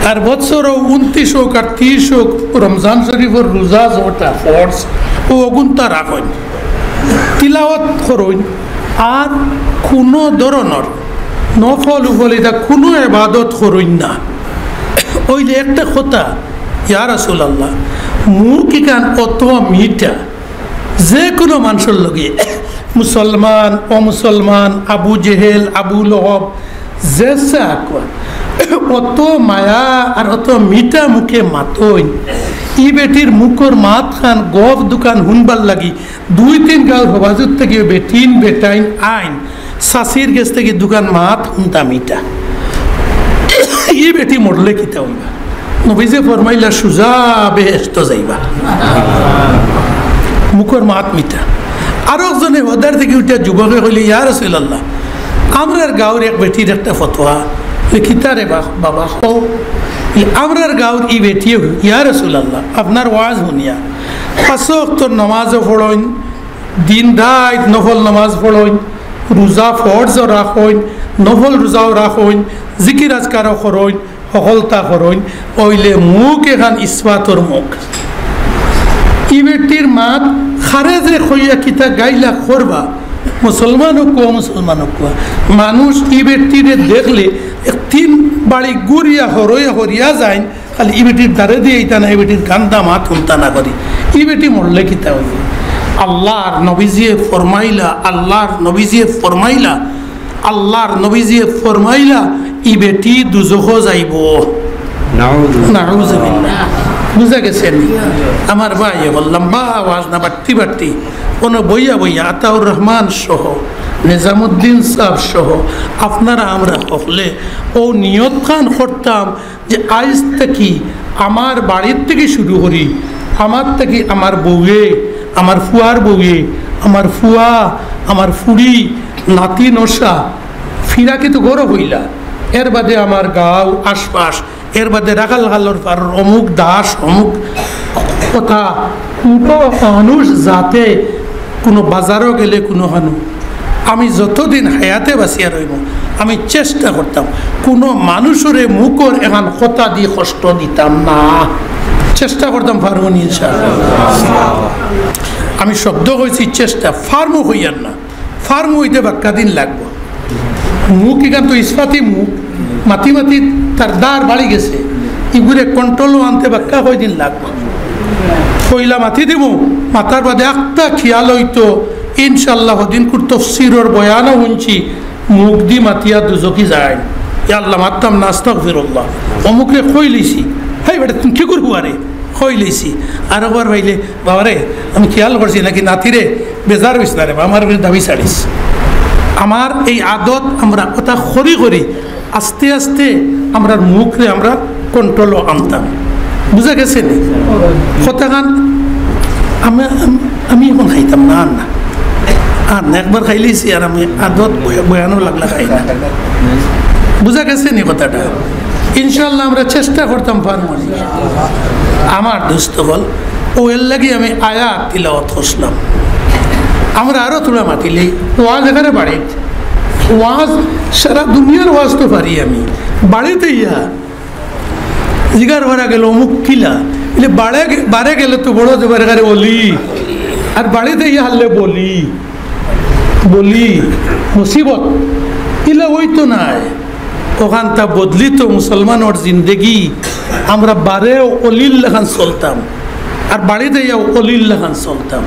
আর বছরো ঊনত্রিশ অউক আর ত্রিশ অউক রমজান শরীফর রোজা যেটা ফরজ, অউ অগুনতা রাখইন, তিলাওয়াত করইন, আর কুনু ধরনর নফল উপলিতা কুনু এবাদত করইন না।" অইলে একটা কথা, ইয়া রাসূলুল্লাহ, মুখ ইখান অত মিঠা, যে কুনু মানষর লগে, মুসলমান, অমুসলমান, আবু জেহেল, আবু লহব, যে সে আকুয়া, অত মায়া আর অত মিঠা মুখে মাতইন। ই বেটির মুখর মাত খান গফ দুখান হুনবার লাগি দুই তিন গাঁওর হবাজুত থাকি বেটিন বেটাইন আইন, চাচির গেছ থাকি দুখান মাত হুনতা মিঠা। ই বেটি মরলে কিতা অইবা? নবীজিয়ে ফরমাইলা, "সুজা বেহেশতো যাইবা।" মুখর মাত মিঠা। আরক জনে হদার থাকি উঠিয়া যুবকে কইলে, "ইয়া রাসূলুল্লাহ, আমরার গাঁওর এক বেটির একটা ফতোয়া।" বলে, "কিতা রে বা-, বাবা, কও।" বলে, "আমরার গাঁওর ই বেটিয়ে, ইয়া রাসূলুল্লাহ, আপনার ওয়াজ হুনিয়া পাঁচ ওয়াক্তর নমাজও পড়ইন, দিন রাইত নফল নমাজ পড়ইন, রোজা ফরজও রাখইন, নফল রোজাও রাখইন, জিকির আজকারও করইন, হকলতা করইন, অইলে মুখ এখান ইসপাতর মুখ।" ই বেটির মাত খারে যে কইয়া কিতা গাইলা করবা, মুসলমান অউক, অমুসলমান অউক, মানুষ ই বেটিরে দেখলে এক তিন বাড়ি ঘুরিয়া হরইয়া হরিয়া যাইন, খালি ই বেটির দ্বারে দিয়া ইতা না, ই বেটির গান্দা মাত হুনতা না করি। ই বেটি মরলে কিতা অইবো? আল্লাহর নবীজিয়ে ফরমাইলা, আল্লাহর নবীজিয়ে ফরমাইলা, আল্লাহর নবীজিয়ে ফরমাইলা, "ই বেটি দুজখো যাইবো।" নাউজুবিল্লাহ। নাউজুবিল্লাহ। বুঝা গেছে নি? আমার ভাই, অখন লম্বা ওয়াজ না, বাট্টি বাট্টি, অনো বইয়া বইয়া আতাউর রহমান সহ, নিজামুদ্দিন সাহেব সহ, আপনারা আমরা হকলে অউ নিয়ত খান করতাম যে আইজ থাকি আমার বাড়ির থাকি শুরু করি, আমার থাকি আমার বউয়ে, আমার ফুয়ার বউয়ে, আমার ফুয়া, আমার ফুড়ি, নাতি নশা, ফিরাকি তো গরো হইলা, এর বাদে আমার গাঁও আশপাশ, এর বাদে রাখাল খালর পার, অমুক দাস, অমুক কথা, কুনু মানুষ যাতে কুনু বাজারো গেলে কুনু খানো, আমি যতদিন হায়াতে বাঁচিয়া রইমু, আমি চেষ্টা করতাম কুনু মানুষরে মুখর এখান কথা দি কষ্ট দিতাম না। চেষ্টা করতাম, পারমু নি ইনশাআল্লাহ? আমি শব্দ কইছি চেষ্টা, পারমু কইয়ার না। পারমু অইতে বাক্কা দিন লাগবো। মুখ ইখান তো ইস্পাতি মুখ, মাতি মাতি তার দার বাড়ি গেছে। ইগুরে control-ও আনতে বাক্কা কয়দিন লাগবো। পয়লা মাতি দিমু, মাতার বাদে একটা খিয়াল অইতো, ইনশাআল্লাহ, হদিনকুর তফসিরর বয়ানও হুনছি, মুখ দি মাতিয়া দুজখি যায়। ইয়া আল্লাহ, মাততাম না, আস্তাগফিরুল্লাহ। অমুকরে কইলিছি, "হেই বেটা, তুমি কিগুর ফুয়ারে?" কইলিছি। আর একবার পাইলে, "বাবারে, আমি খিয়াল করছি নাকি নাতিরে, বেজার অইস না রে বা, আমার উপরে দাবি ছাড়িস।" আমার এই আদত আমরা কথা করি করি আস্তে আস্তে আমরার মুখরে আমরা control-ও আনতাম। বুঝা গেছে নি? কথাখান আমি, আমি, আমি অখন খাইতাম না, আর না। আর না, একবার খাইলিছি, আর আমি আদত বয়া-, বয়ানও লাগলা খাই না। বুঝা গেছে নি কথাটা? ইনশাআল্লাহ আমরা চেষ্টা করতাম পারমু নি। আমার দোস্ত অকল, অউ এর লাগি আমি আয়াত তিলাওয়াত করছিলাম। আমরা আরো থুড়া মাতিলে, ওয়াজ এখানে বাড়িত, ওয়াজ সারা দুনিয়ার ওয়াজ তো পারি আমি, বাড়িত ইয়া জিগার করা গেল, "অমুক কিলা?" বলে, "বাড়ে গে-, বারে গেলে তো বড় জবর করে অলি, আর বাড়িত ইয়া হারলে বলি, বলি, মুসিবত।" ইলা অইতো নায়। অখানতা বদলিত মুসলমানর জিন্দেগি, আমরা বারেও অলির লাখান চলতাম, আর বাড়িত ইয়াও অলির লাখান চলতাম।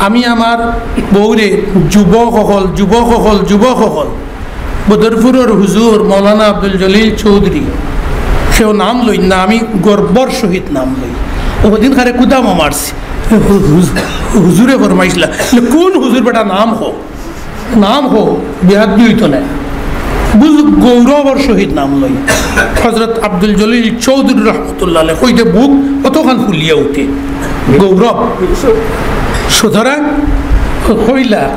আমি আমার বউরে যুবক অকল, যুবক অকল, যুবক অকল, বদরপুরর হুজুর মৌলানা আব্দুল জলিল চৌধুরী, কেউ নাম লইন না, আমি গর্বর সহিত নাম লই। অউ দিন কারে কুদামো মারছি, হু-, হু-, হুজুরে ফরমাইছলা, "কোন হুজুর বেটা, নাম কও, নাম কও, বেয়াদবি অইতো নায়।" বুঝ, গৌরবর সহিত নাম লই। হযরত আব্দুল জলিল চৌধুরী রহমতুল্লাহ আলাইহি কইতে বুক অতখান ফুলিয়া উঠে, গৌরব। সুতরাং কইলা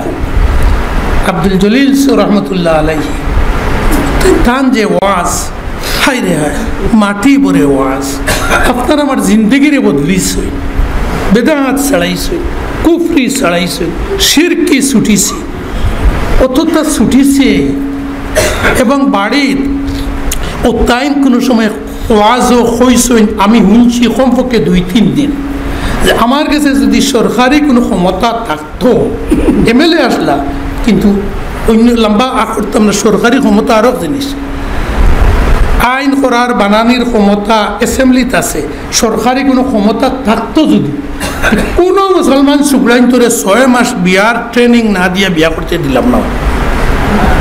আব্দুল জলিল রহমতুল্লাহ আলাইহি, তান যে ওয়াজ, হায় রে হায়, মাটি ভরে ওয়াজ। আপনার আমার জিন্দেগিরে বদলিছে, বেদাত ছাড়াইছে, কুফরি ছাড়াইছে, শিরকি ছুটিছে, অততা ছুটিছে। এবং বাড়িত অতাইন কোনো সময় ওয়াজও কইছইন, আমি হুনছি কমপক্ষে দুই তিন দিন, যে আমার গেছে যদি সরকারি কোনো ক্ষমতা থাকতো, এমএলএ আসলা, কিন্তু অইন্য লম্বা আ করতাম না, সরকারি ক্ষমতা আরক জিনিস। আইন করার বানানির ক্ষমতা অ্যাসেম্বলিত আছে, সরকারি কোনো ক্ষমতা থাকতো যদি, কোনো মুসলমান সুগরাইন্তরে ছয় মাস বিয়ার ট্রেনিং না দিয়া বিয়া করতে দিলাম না।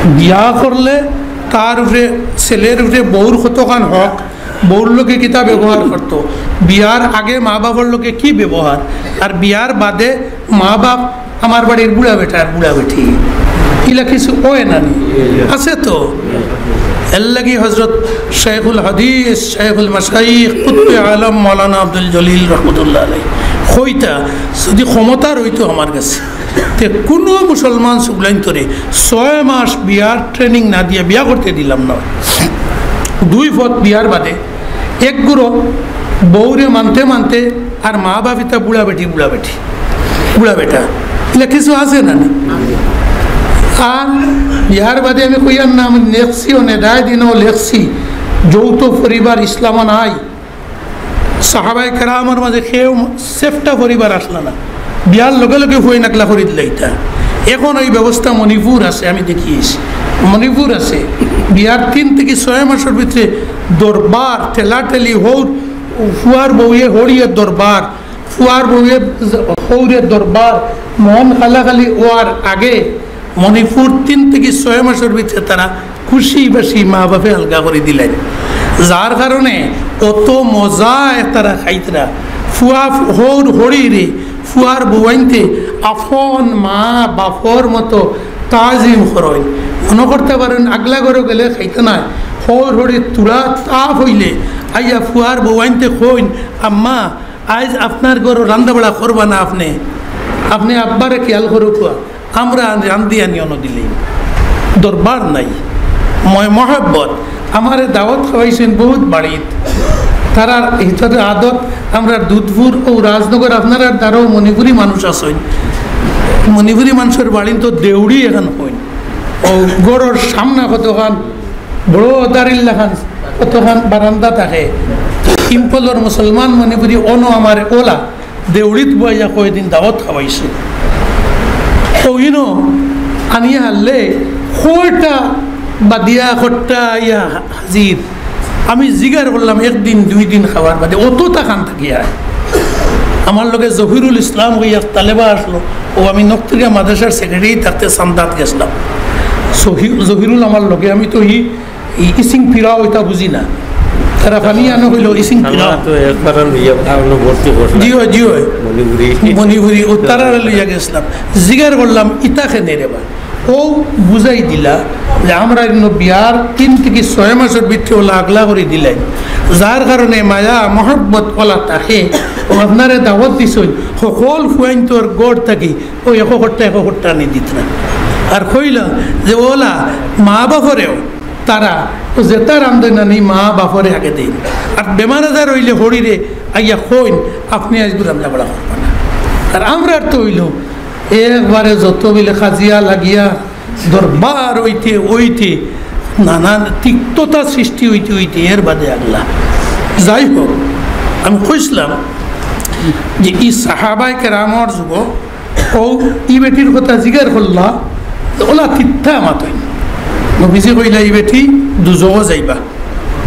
বিয়া করলে তার উপরে, ছেলের উপরে বউর কতখান হক, বউর লগে কিতা ব্যবহার করতো, বিয়ার আগে মা বাবার লগে কি ব্যবহার, আর বিয়ার বাদে মা বাপ, আমার বাড়ির বুড়া বেটা আর বুড়া বেটি, ইলা কিছু অয় না নি? আছে তো। এর লাগি হযরত শাইখুল হাদিস, শাইখুল মাশাইখ, কুতুবে আলম মাওলানা আব্দুল জলিল রহমতুল্লাহ আলাইহি কইতা, যদি ক্ষমতা রইতো আমার গেছে, তে কোনো মুসলমান সুগলাইন্তরে ছয় মাস বিয়ার ট্রেনিং না দিয়া বিয়া করতে দিলাম না। দুই ফত বিয়ার বাদে এক গুরু বউরে মানতে মানতে আর মা বাপ ইতা বুড়া বেটি, বুড়া বেটি, বুড়া বেটা, ইলা কিছু আছে না নি? আর বিয়ার বাদে আমি কইয়ার না, আমি লেখছি, ও নেদায় দিনও লেখছি, যৌথ পরিবার ইসলামো নাই। সাহাবায়ে কেরামর মাঝে কেউ সেফটা পরিবার আসলা না, বিয়ার লগে লগে ফুয়াইন আগলা করি দিলাইতা। এখন ওই ব্যবস্থা মণিপুর আছে, আমি দেখিয়েছি, মণিপুর আছে। বিয়ার তিন থেকে ছয় মাসের ভিতরে দরবার, ঠেলাঠেলি, হৌর, ফুয়ার বউয়ে হরিয়ে দরবার, ফুয়ার বউয়ে হৌরে দরবার, মন খালাখালি ওয়ার আগে মণিপুর তিন থেকে ছয় মাসের ভিতরে তারা খুশি বাসি মা বাপে আলগা করি দিলাইন, যার কারণে অত মজা তারা খাইতরা। ফুয়া হৌর হরিরে ফুয়ার বউয়াইন্তে আপন মা বাপর মতো তাজিম করইন। মনে করতে পারেন আগলা ঘরো গেলে খাইতে নাই, হৌর হরি তুরা তাপ হইলে আইয়া ফুয়ার বউয়াইন্তে কইন, "আম্মা, আইজ আপনার ঘরো রান্দা বাড়া করবা না আপনে, আপনে আব্বারে খেয়াল করো কুয়া।" আমরা রান্দি আনি অনো দিলে দরবার নাই, ময় মহব্বত। আমারে দাওয়াত খাওয়াইছেন বহুত বাড়িত, তারার হিতাতে আদত। আমরা দুধপুর ও রাজনগর, আপনারার দ্বারাও মণিপুরি মানুষ আছেন, মণিপুরি মানুষের বাড়িত তো দেউড়ি এখন হইন। ও গরর সামনা কতখান বড় দারিল্লা খান, কতখান বারান্দা থাকে। ইম্ফলর মুসলমান মণিপুরি অনো আমার ওলা দেউড়িত বইয়া কয়দিন দাওয়াত খাওয়াইছে। তো ইনো আনিয়া হারলে কয়টা বাদিয়া খট্টা ইয়া হাজির। আমি জিগার করলাম একদিন দুই দিন খাওয়ার বাদে অততা খান থাকি আয়। আমার লগে জহিরুল ইসলাম হইয়া তালেবা আসলো, ও আমি নকতরিয়া মাদ্রাসার সেক্রেটারি থাকতে চান্দাত গেছিলাম। সহি-, জহিরুল আমার লগে, আমি তো ই ই-, ইসিং পিরাও ইতা বুঝি না। তারা ফানি আনো হইল ইসিং পিরাও। আমরা তো একবার লইয়া আমরা ভর্তি করলাম। জি অয়, জি অয়। মণিপুরি। মণিপুরি, ও তারারে লইয়া গেছিলাম। জিগার করলাম, "ইতা কেনে রে বা?" ও বুঝাই দিলা যে আমরা ইনো বিয়ার তিন থেকে ছয় মাসের ভিতরে ওলা আগলা করি দিলাই, যার কারণে মায়া মহব্বত ওলা থাকে। ও আপনারে দাওয়াত দিছইন, সকল ফুয়াইন্তর গড় থাকি ও এক খট্টা, এক খট্টা আনি দিত না। আর কইলা যে ওলা মা বাপরেও তারা তো যেতা রান্ধইন আনি মা বাপরে আগে দেইন। আর বেমার আজার হইলে হরিরে আইয়া কইন, "আপনে আইজ রান্দা বাড়া করবা না।" আর আমরার তো হইল একবারে যত বিলে কাজিয়া লাগিয়া দরবার হইতে হইতে নানান তিক্ততা সৃষ্টি হইতে হইতে এর বাদে আগলা। যাই হোক, আমি কইছিলাম যে ই সাহাবায়ে কেরামর যুগ ও ই বেটির কথা জিগার করলা, তো ওলা তিত্তা মাতইন। নবীজি কইলা, "ই বেটি দুজখো যাইবা।"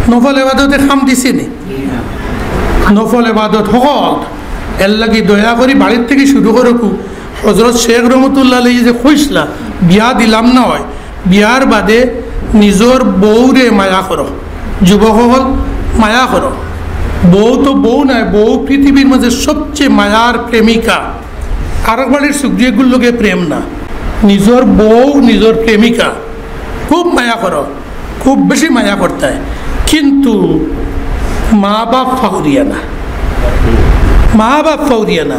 নফল এবাদতে কাম দিছে নি? নফল এবাদত হকল। এর লাগি দয়া করি বাড়ির থেকে শুরু করো কু, হজরত শেখ রহমতুল্লাহ আলাইহি যে কইছলা, বিয়া দিলাম না অয়, বিয়ার বাদে নিজর বউরে মায়া করো। যুবক অকল, মায়া করো। বউ তো বউ নায়, বউ পৃথিবীর মাঝে সবচেয়ে মায়ার প্রেমিকা। আরক বাড়ির সুগরিগুর লগে প্রেম না, নিজর বউ, নিজর প্রেমিকা। খুব মায়া করো, খুব বেশি মায়া করতায়, কিন্তু মা বাপ ফাউরিয়া না, মা বাপ ফাউরিয়া না,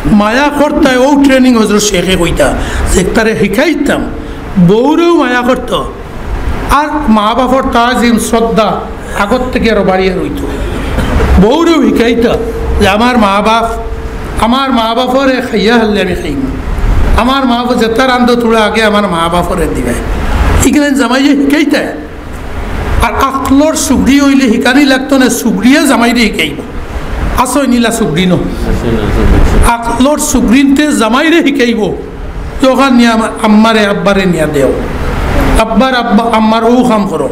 মায়া করতায়। ও training হজরত শেখে কইতা যে তারে শিখাইতাম, বউরেও মায়া করতো, আর মা বাপর তাজিম শ্রদ্ধা আগর থেকে আরো বাড়িয়া রইতো। বউরেও শিখাইতা যে আমার মা বাপ, আমার মা বাপরে খাইয়া হারলে আমি খাইমু, আমার মা বাপ যেতা রান্ধো থুড়া আগে আমার মা বাপরে দিবায়। ইখান জামাইয়ে শিখাইতায়। আর আকলর সুগরি অইলে শিখানি লাগতো না, সুগরিয়ে জামাইরে শিখাইবো। আসই নিলা সুগরি ন, আকলর সুগরিন্তে জামাইরে শিখাইবো। যখন নিয়া আমা-, আম্মারে আব্বারে নিয়া দেও, আব্বার আব্বা আম্মার ও কাম করো,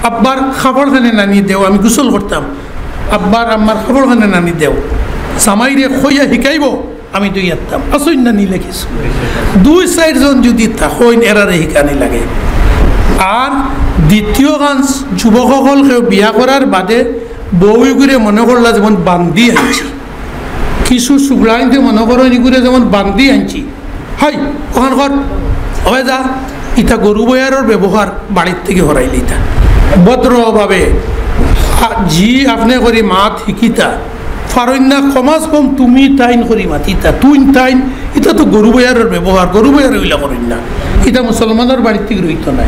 আব্বার কাপড় খানে নানি দেও, আমি গোসল করতাম, আব্বার আম্মার কাপড় খানে নানি দেও, জামাইরে কইয়া শিখাইবো। আমি দুই আত্তাম, আসইন না নিলে কিছু। দুই চাইরজন যদি থাকইন, এরারে হিকানি লাগে। আর দ্বিতীয় খান, যুবক অকল কেউ বিয়া করার বাদে বউগুরে মনে করলা যেমন বান্দি আনছি, কিছু সুগরাইন্তে মনে করইন ইগুরে যেমন বান্দি আনছি। হাই, ওখান কর, ওবে যা, ইতা গরু বয়ারর ব্যবহার বাড়ির থেকে হরাইলে ইতা। ভদ্রভাবে, আ, জি আপনে করি মাত হিকিতা, ফারইন না, কমাস কম তুমি তাইন করি মাতিতা, তুইন তাইন, ইতা তো গরু বয়ারর ব্যবহার, গরু বয়ার অইলা করইন না। ইতা মুসলমানর বাড়ির থেকে রইতো নায়।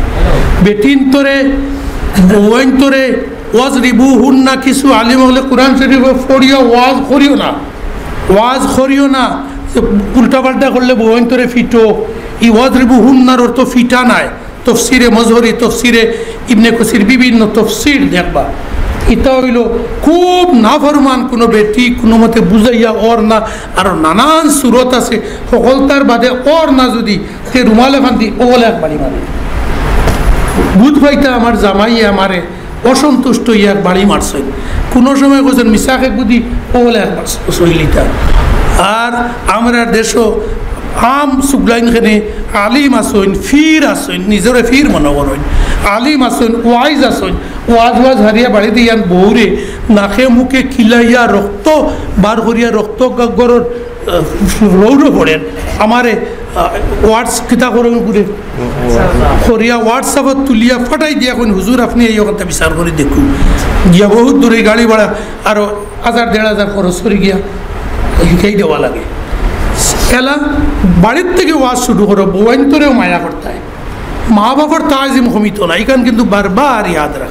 বেটিন্তরে, বউয়াইন্তরে, ওয়াজরিবুহুন্না, কিছু আলিম অকলে কোরআন শরীফ পড়িয়া ওয়াজ করিও না, ওয়াজ করিও না, যে উল্টাপাল্টা করলে বউয়াইন্তরে ফিটো। ই ওয়াজরিবুহুন্নার অর্থ ফিটা নায়। তফসিরে মজহরি, তফসিরে ইবনে কসির, বিভিন্ন তফসির দেখবা। ইতা অইলো খুব নাফরমান কোনো বেটি কোনো মতে বুঝাইয়া ওড়না, আরো নানান সুরত আছে, হকলতার বাদে ওড়না যদি তে রুমাল এখান দি ওলে এক বাড়ি মারে। বুঝ পাইতা আমার জামাইয়ে আমারে অসন্তুষ্ট অইয়া এক বাড়ি মারছইন। কোনো সময় কইছইন, "মিছা খেক বুদি", ও বলে একবার সইলিতা। আর আমরার দেশো আম সুগলাইন খেনে আলিম আছইন, ফির আছইন, নিজরে ফির মনে করইন, আলিম আছইন, ওয়াইজ আছইন, ওয়াজ ওয়াজ হারিয়া বাড়িত ইয়ান বউরে নাকে মুখে কিলাইয়া রক্ত বার করিয়া রক্ত গ-, গরর, আহ, রৌরো পড়েন। আমারে, আহ, ওয়ার্ডস কিতা করেন ঘুরে? করিয়া WhatsApp-ত তুলিয়া ফাটাই দিয়া কইন, "হুজুর, আপনি এই কথা বিচার করি দেখুন।" গিয়া বহুত দূরে গাড়ি ভাড়া আরো হাজার দেড় হাজার খরচ করি গিয়া হিকাই দেওয়া লাগে। এলা বাড়ির থেকে ওয়াজ শুরু করো, বউয়াইন্তরেও মায়া করতায়। মা বাপর তাজিম কমিতো না, ইখান কিন্তু বারবার ইয়াদ রাখ।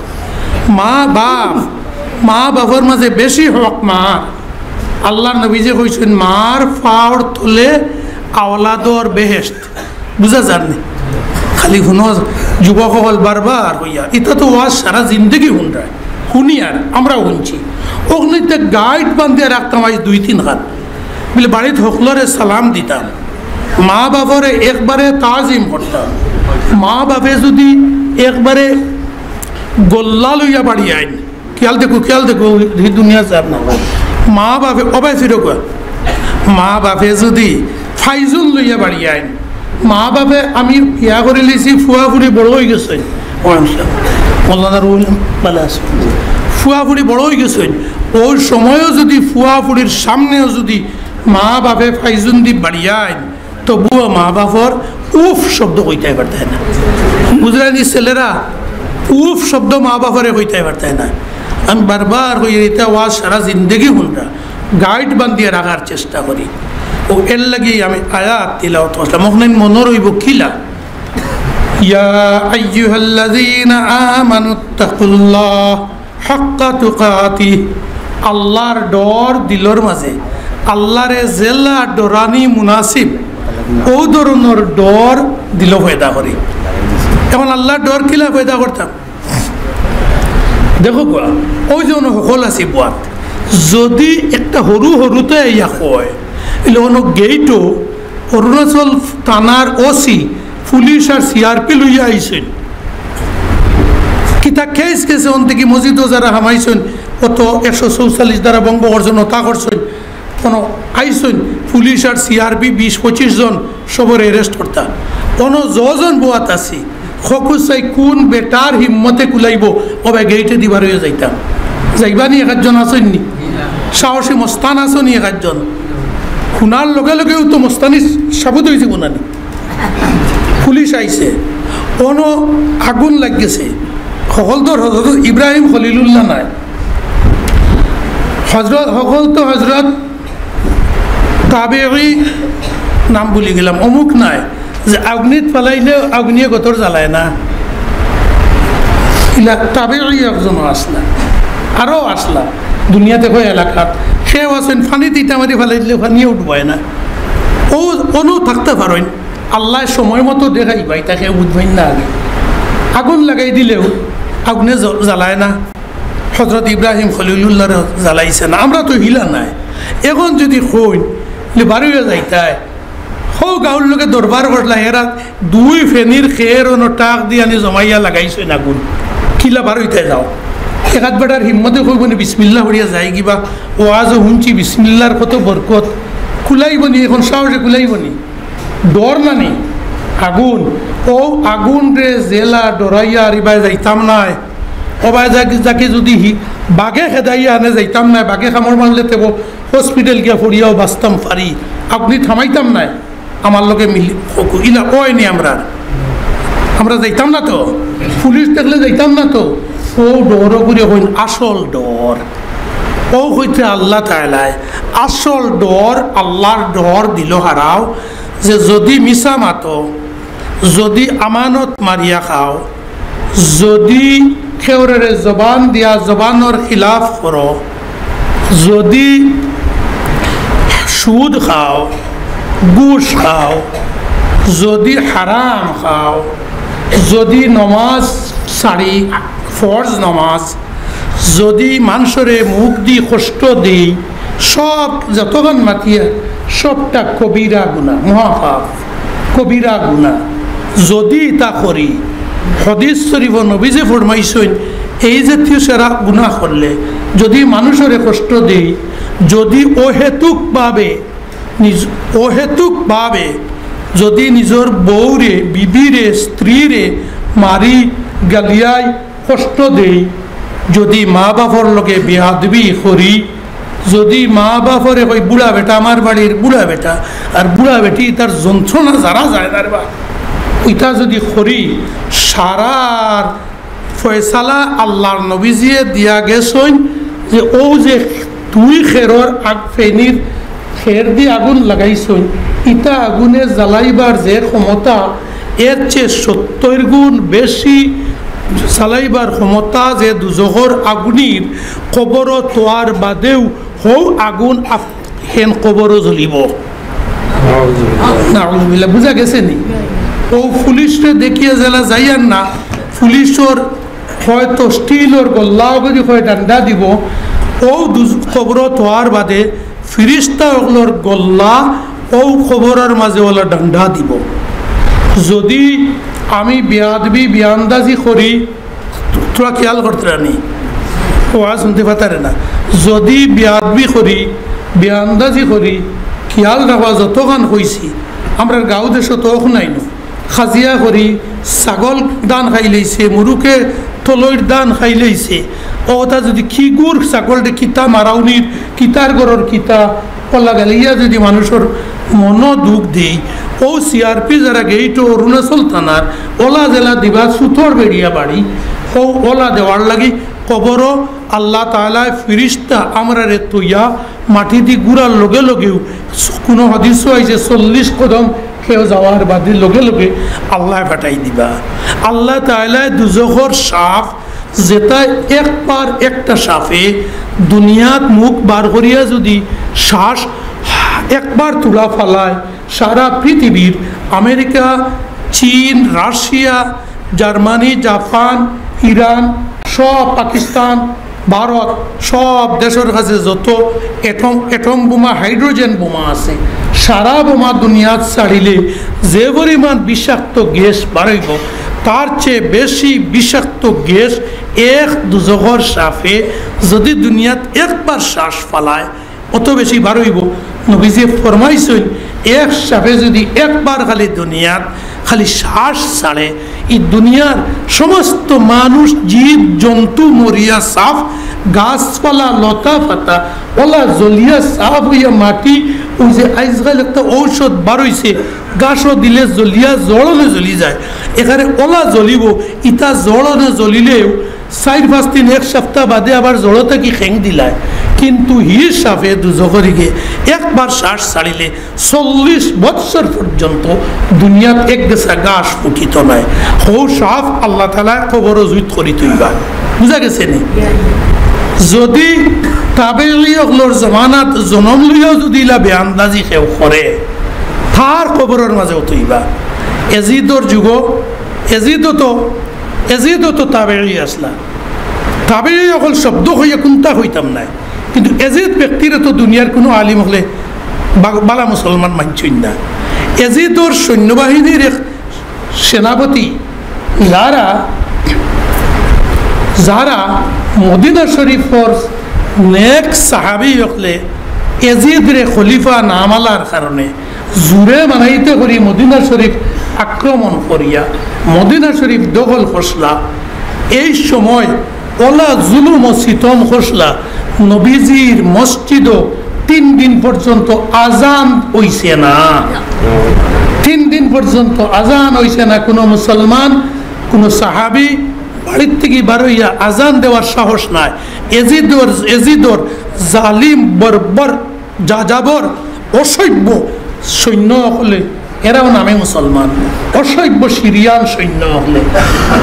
মা বাপ, মা বাপর মাঝে বেশি হক মার। আল্লাহর নবী যে কইছইন, "মার পাওর তলে আওলাদর বেহেশত।" বুঝা যার নি? খালি হুনো, যুবক অকল বারবার কইয়া, ইতা তো ওয়াজ সারা জিন্দেগি হুনরা, হুনিয়ার, আমরাও হুনছি। অগনিতে গাইড বান্ধিয়া রাখতাম আইজ দুই তিন খান। বলে, বাড়িত হকলরে সালাম দিতাম, মা বাপরে একবারে তাজিম করতাম। মা বাপে যদি একবারে গল্লা লইয়া বাড়ি আইন, খেয়াল দেখো, খেয়াল দেখো, এই দুনিয়া যার না। মা বাপে, ও ভাই, ফিরো কয়, মা বাপে যদি ফাইজুন লইয়া বাড়ি আইন, মা বাপে আমি বিয়া করি লিছি, ফুয়া ফুড়ি বড় অই গেছইন। ওয়ালাইকুম সালাম। মৌলানা রুহুল ভালা আছে। ফুয়া ফুড়ি বড় অই গেছইন। ওই সময়ও যদি ফুয়া ফুড়ির সামনেও যদি মা বাপে ফাইজুন দি বাড়ি আইন, তবুও মা বাপর উফ শব্দ কইতায় পারতায় না। বুঝরা নি ছেলেরা, উফ শব্দ মা বাপরে কইতায় পারতায় না। আমি বারবার কই, ইতা ওয়াজ সারা জিন্দেগি হুনরা, গাইড বান্ধিয়া রাখার চেষ্টা করি। ও এর লাগি আমি আয়াত তিলাওয়াত করলাম। অখন মনো রইবো কিলা, ইয়া আইয়ুহাল্লাযীনা আমানুত্তাকুল্লাহ হাক্কা তুকাতিহ, আল্লাহর ডর দিলর মাঝে, আল্লাহরে যেলা ডরানি মুনাসিব, ও ধরনর ডর দিলো পয়দা করি। এখন আল্লাহর ডর কিলা পয়দা করতাম? দেখো কোয়া, ওই যে অনো হকল আছে বুয়াত, যদি একটা হুরু হুরুতে ইয়া হয়, এলে অনো গেইটো অরুণাচল থানার ওসি, পুলিশ আর সিআরপি লইয়া আইছইন। কিতা কেস গেছে, অন থেকে মসজিদও যারা হামাইছইন, অত একশো চৌচল্লিশ ধারা ভঙ্গ করছইন, অতা করছইন, কোনো আইছইন, পুলিশ আর সিআরপি বিশ পঁচিশ জন সবর অ্যারেস্ট করতা। অনো যজন বওয়াত আছি, খকুস চাই কোন বেটার হিম্মতে কুলাইবো, ওবায় গেইটে দি বার অইয়া যাইতাম। যাইবা নি? এক আধজন আছইন নি? সাহসী মস্তান আছো নি এক আধজন? হুনার লগে লগেউ তো মস্তানি সাবুত অইযিবো না নি? পুলিশ আইছে, অনো আগুন লাগি গেছে। হকল তো হজরত ইব্রাহিম খলিলুল্লাহ নায়, হজরত, হকল তো হজরত তাবেঈ, নাম ভুলি গেলাম, অমুক নায়, যে আগুনিত ফালাইলে আগুনিয়ে গতর জ্বালায় না। ইলা তাবেঈ একজন আছলা, আরো আছলা, দুনিয়াত কয় এলাকাত। কেউ আছইন, পানিত ইটা মারি ফালাই দিলে পানিয়ে উঠবায় না। অউ অনো থাকতা পারইন, আল্লায় সময় মতো দেখাইবা, ইতা কেউ বুঝবাইন না আগে। আগুন লাগাই দিলেউ আগুনে জ-, জ্বালায় না। হজরত ইব্রাহিম খলিলুল্লাহরে জ্বালাইছে না। আমরা তো হিলা নায়। এখন যুদি কইন যে বার অইয়া যাইতায়, হউ গাউর লগে দরবার করলা, এরা দুই ফেনির খের অনো টাক দি আনি জমাইয়া লাগাইছইন আগুন, কিলা বার অইতায় যাও। এক আধ বেটার হিম্মতে কইবো নি বিসমিল্লাহ পড়িয়া যাইগি বা, ওয়াজও হুনছি বিসমিল্লাহর কত বরকত, কুলাইবো নি? এখন সাহসে কুলাইবো নি? ডর না নি? আগুন, অউ আগুনরে যেলা ডরাইয়া আর ইবায় যাইতাম নায়, ওবায় যাকি, যাকি যুদি হি-, বাঘে খেদাইয়া আনে যাইতাম নায়, বাঘে কামড় মারলে তেবো হসপিটাল গিয়া পড়িয়াও বাঁচতাম পারি, আগুনিত হামাইতাম নায়। আমার লগে মিলি, ইলা কয় নি আমরা, আমরা যাইতাম না তো, পুলিশ দেখলে যাইতাম না তো। অউ ডরও করি কইন আসল ডর। অউ কইতে আল্লাহ তাআলায় আসল ডর, আল্লাহর ডর দিল হারাও, যে যুদি মিছা মাতো, যুদি আমানত মারিয়া খাও, যুদি কেউরে জবান দিয়া জবানর খিলাফ করো, যুদি সুদ খাও, ঘুষ খাও, যুদি হারাম খাও, যুদি নমাজ ছাড়ি, ফরজ নমাজ, যুদি মানষরে মুখ দি কষ্ট দেই, সব যতখান মাতিয়া, সবটা কবিরা গুনা, মহাপাপ, কবিরা গুনা। যুদি ইতা করি, হাদিস শরিফো নবীজি ফরমাইছইন, এই জাতীয় সারা গুনা করলে, যুদি মানষরে কষ্ট দেই, যুদি অহেতুকভাবে, নিজ, অহেতুকভাবে যুদি নিজর বউরে, বিবিরে, স্ত্রীরে মারি, গালিয়াই, কষ্ট দেই, যুদি মা বাপর লগে বেয়াদবি করি, যুদি মা বাপরে কই, "বুড়া বেটা, আমার বাড়ির বুড়া বেটা, আর বুড়া বেটি, তার যন্ত্রণা যারা যায় না রে বা, ইতা যুদি করি, সারার ফয়সালা আল্লাহর নবীজিয়ে দিয়া গেছইন যে অউ যে দুই খেরর আগ ফেনির খের দি আগুন লাগাইছইন, ইতা আগুনে জ্বালাইবার যে ক্ষমতা, এর চেয়ে সত্তর গুণ বেশি জ্বালাইবার ক্ষমতা যে দুজখর আগুনির, কবরো থওয়ার বাদেউ হউ আগুন আফ-, হেন কবরো জ্বলিবো।" নাউজুবিল্লাহ, বুঝা গেছে নি? অউ পুলিশরে দেখিয়া যেলা যাইয়ার না, পুলিশর হয়তো স্টিলর গল্লা অগদি হয় ডান্ডা দিবো, অউ দুজ-, কবরো থওয়ার বাদে ফিরিস্তা অকলর গল্লা অউ কবরর মাঝে অলা ডান্ডা দিবো। যুদি আমি বেয়াদবি, বেআন্দাজি করি, থুড়া খিয়াল করতে রানি, ওয়াজ হুনতে পারতারে না। যুদি বেয়াদবি করি, বেআন্দাজি করি, খিয়াল রাখবা যতখান কইছি, আমরার গাঁও দেশো তো অখন নাই নু। কাজিয়া করি, ছাগল ধান খাইলাইছে, মুরুগে তলইর ধান খাইলাইছে। অউ কথা যুদি কি গুর ছাগলরে কিতা মারাউনির, কিতার ঘরর কিতা, অলা গালিয়া যুদি মানষর মনো দুখ দেই, অউ সিআরপি যারা গেইটো অরুণাচল থানার, অলা যেলা দিবা সুতোর বেড়িয়া বাড়ি, অউ অলা দেওয়ার লাগি কবরো আল্লাহ তাআলায় ফিরিস্তা আমরারে থইয়া মাটি দি গুড়ার লগে লগেউ, কুনু হাদিসো আইছে চল্লিশ কদম কেউ যাওয়ার বাদে লগে লগে আল্লায় ফাটাই দিবা। আল্লাহ তাআলায় দুজখর সাপ, যেটা একবার একটা সাপে দুনিয়াত মুখ বার করিয়া যুদি শ্বাস একবার তুলা ফালায়, সারা পৃথিবীর আমেরিকা, চীন, রাশিয়া, জার্মানি, জাপান, ইরান, সব পাকিস্তান, ভারত, সব দেশর কাছে যত অ্যাটম, অ্যাটম বোমা, হাইড্রোজেন বোমা আছে, সারা বোমা দুনিয়াত ছাড়িলে যে পরিমাণ বিষাক্ত গ্যাস বারইবো, তার চেয়ে বেশি বিষাক্ত গ্যাস এক দুজখর সাপে যুদি দুনিয়াত একবার শ্বাস ফালায়, অত বেশি বারইবো। নবীজিয়ে ফরমাইছইন, এক সাপে যুদি একবার খালি দুনিয়াত খালি শ্বাস ছাড়ে, ই দুনিয়ার সমস্ত মানুষ, জীব, জন্তু মরিয়া সাফ, গাছপালা, লতা পাতা, অলা জ্বলিয়া সাফ অইয়া মাটি, অউ যে আইজকাল একটা ঔষধ বারইছে, গাছো দিলে জ্বলিয়া জড়নে জ্বলি যায়, এখানে অলা জ্বলিবো, ইতা জড়নে জ্বলিলেও চাইর পাঁচ দিন, এক সপ্তাহ বাদে আবার জড়ো থাকি খেং দিলায়। কিন্তু হি সাপে দুজখর ইগে একবার শ্বাস ছাড়িলে চল্লিশ বৎসর পর্যন্ত দুনিয়াত এক গেছা ঘাস ফুটিত নায়। হউ সাপ আল্লাহ তাআলায় কবরো জুইত করি থইবা। বুঝা গেছে নি? যুদি তাবেঈ অকলর জমানাত জনম লইয়াও যুদি ইলা বেআন্দাজি কেউ করে, তার কবরর মাঝেও থইবা। এজিদর যুগো, এজিদও তো, এজিদও তো তাবেঈ আছলা। তাবেঈ অকল শব্দ কইয়া কুন্তা কইতাম নায়, কিন্তু এজিদ ব্যক্তিরে তো দুনিয়ার কুনু আলিম অকলে বা-, বালা মুসলমান মানছইন না। এজিদর সৈন্যবাহিনীর এক সেনাপতি, যারা, যারা মদিনা শরীফর নেক সাহাবী অকলে এজিদরে খলিফা না মানার কারণে জুরে মানাইতে করি মদিনা শরীফ আক্রমণ করিয়া মদিনা শরীফ দখল করছলা। এই সময় অলা জুলুম ও সিতম করছলা, নবীজির মসজিদও তিন দিন পর্যন্ত আজান অইছে না। তিন দিন পর্যন্ত আজান অইছে না। কুনু মুসলমান, কুনু সাহাবী বাড়ির থাকি বারইয়া আজান দেওয়ার সাহস নাই। এজিদর, এজিদর জালিম, বর্বর, যাযাবর, অসভ্য সৈন্য অকলে, এরাও নামে মুসলমান, অসভ্য সিরিয়ান সৈন্য অকলে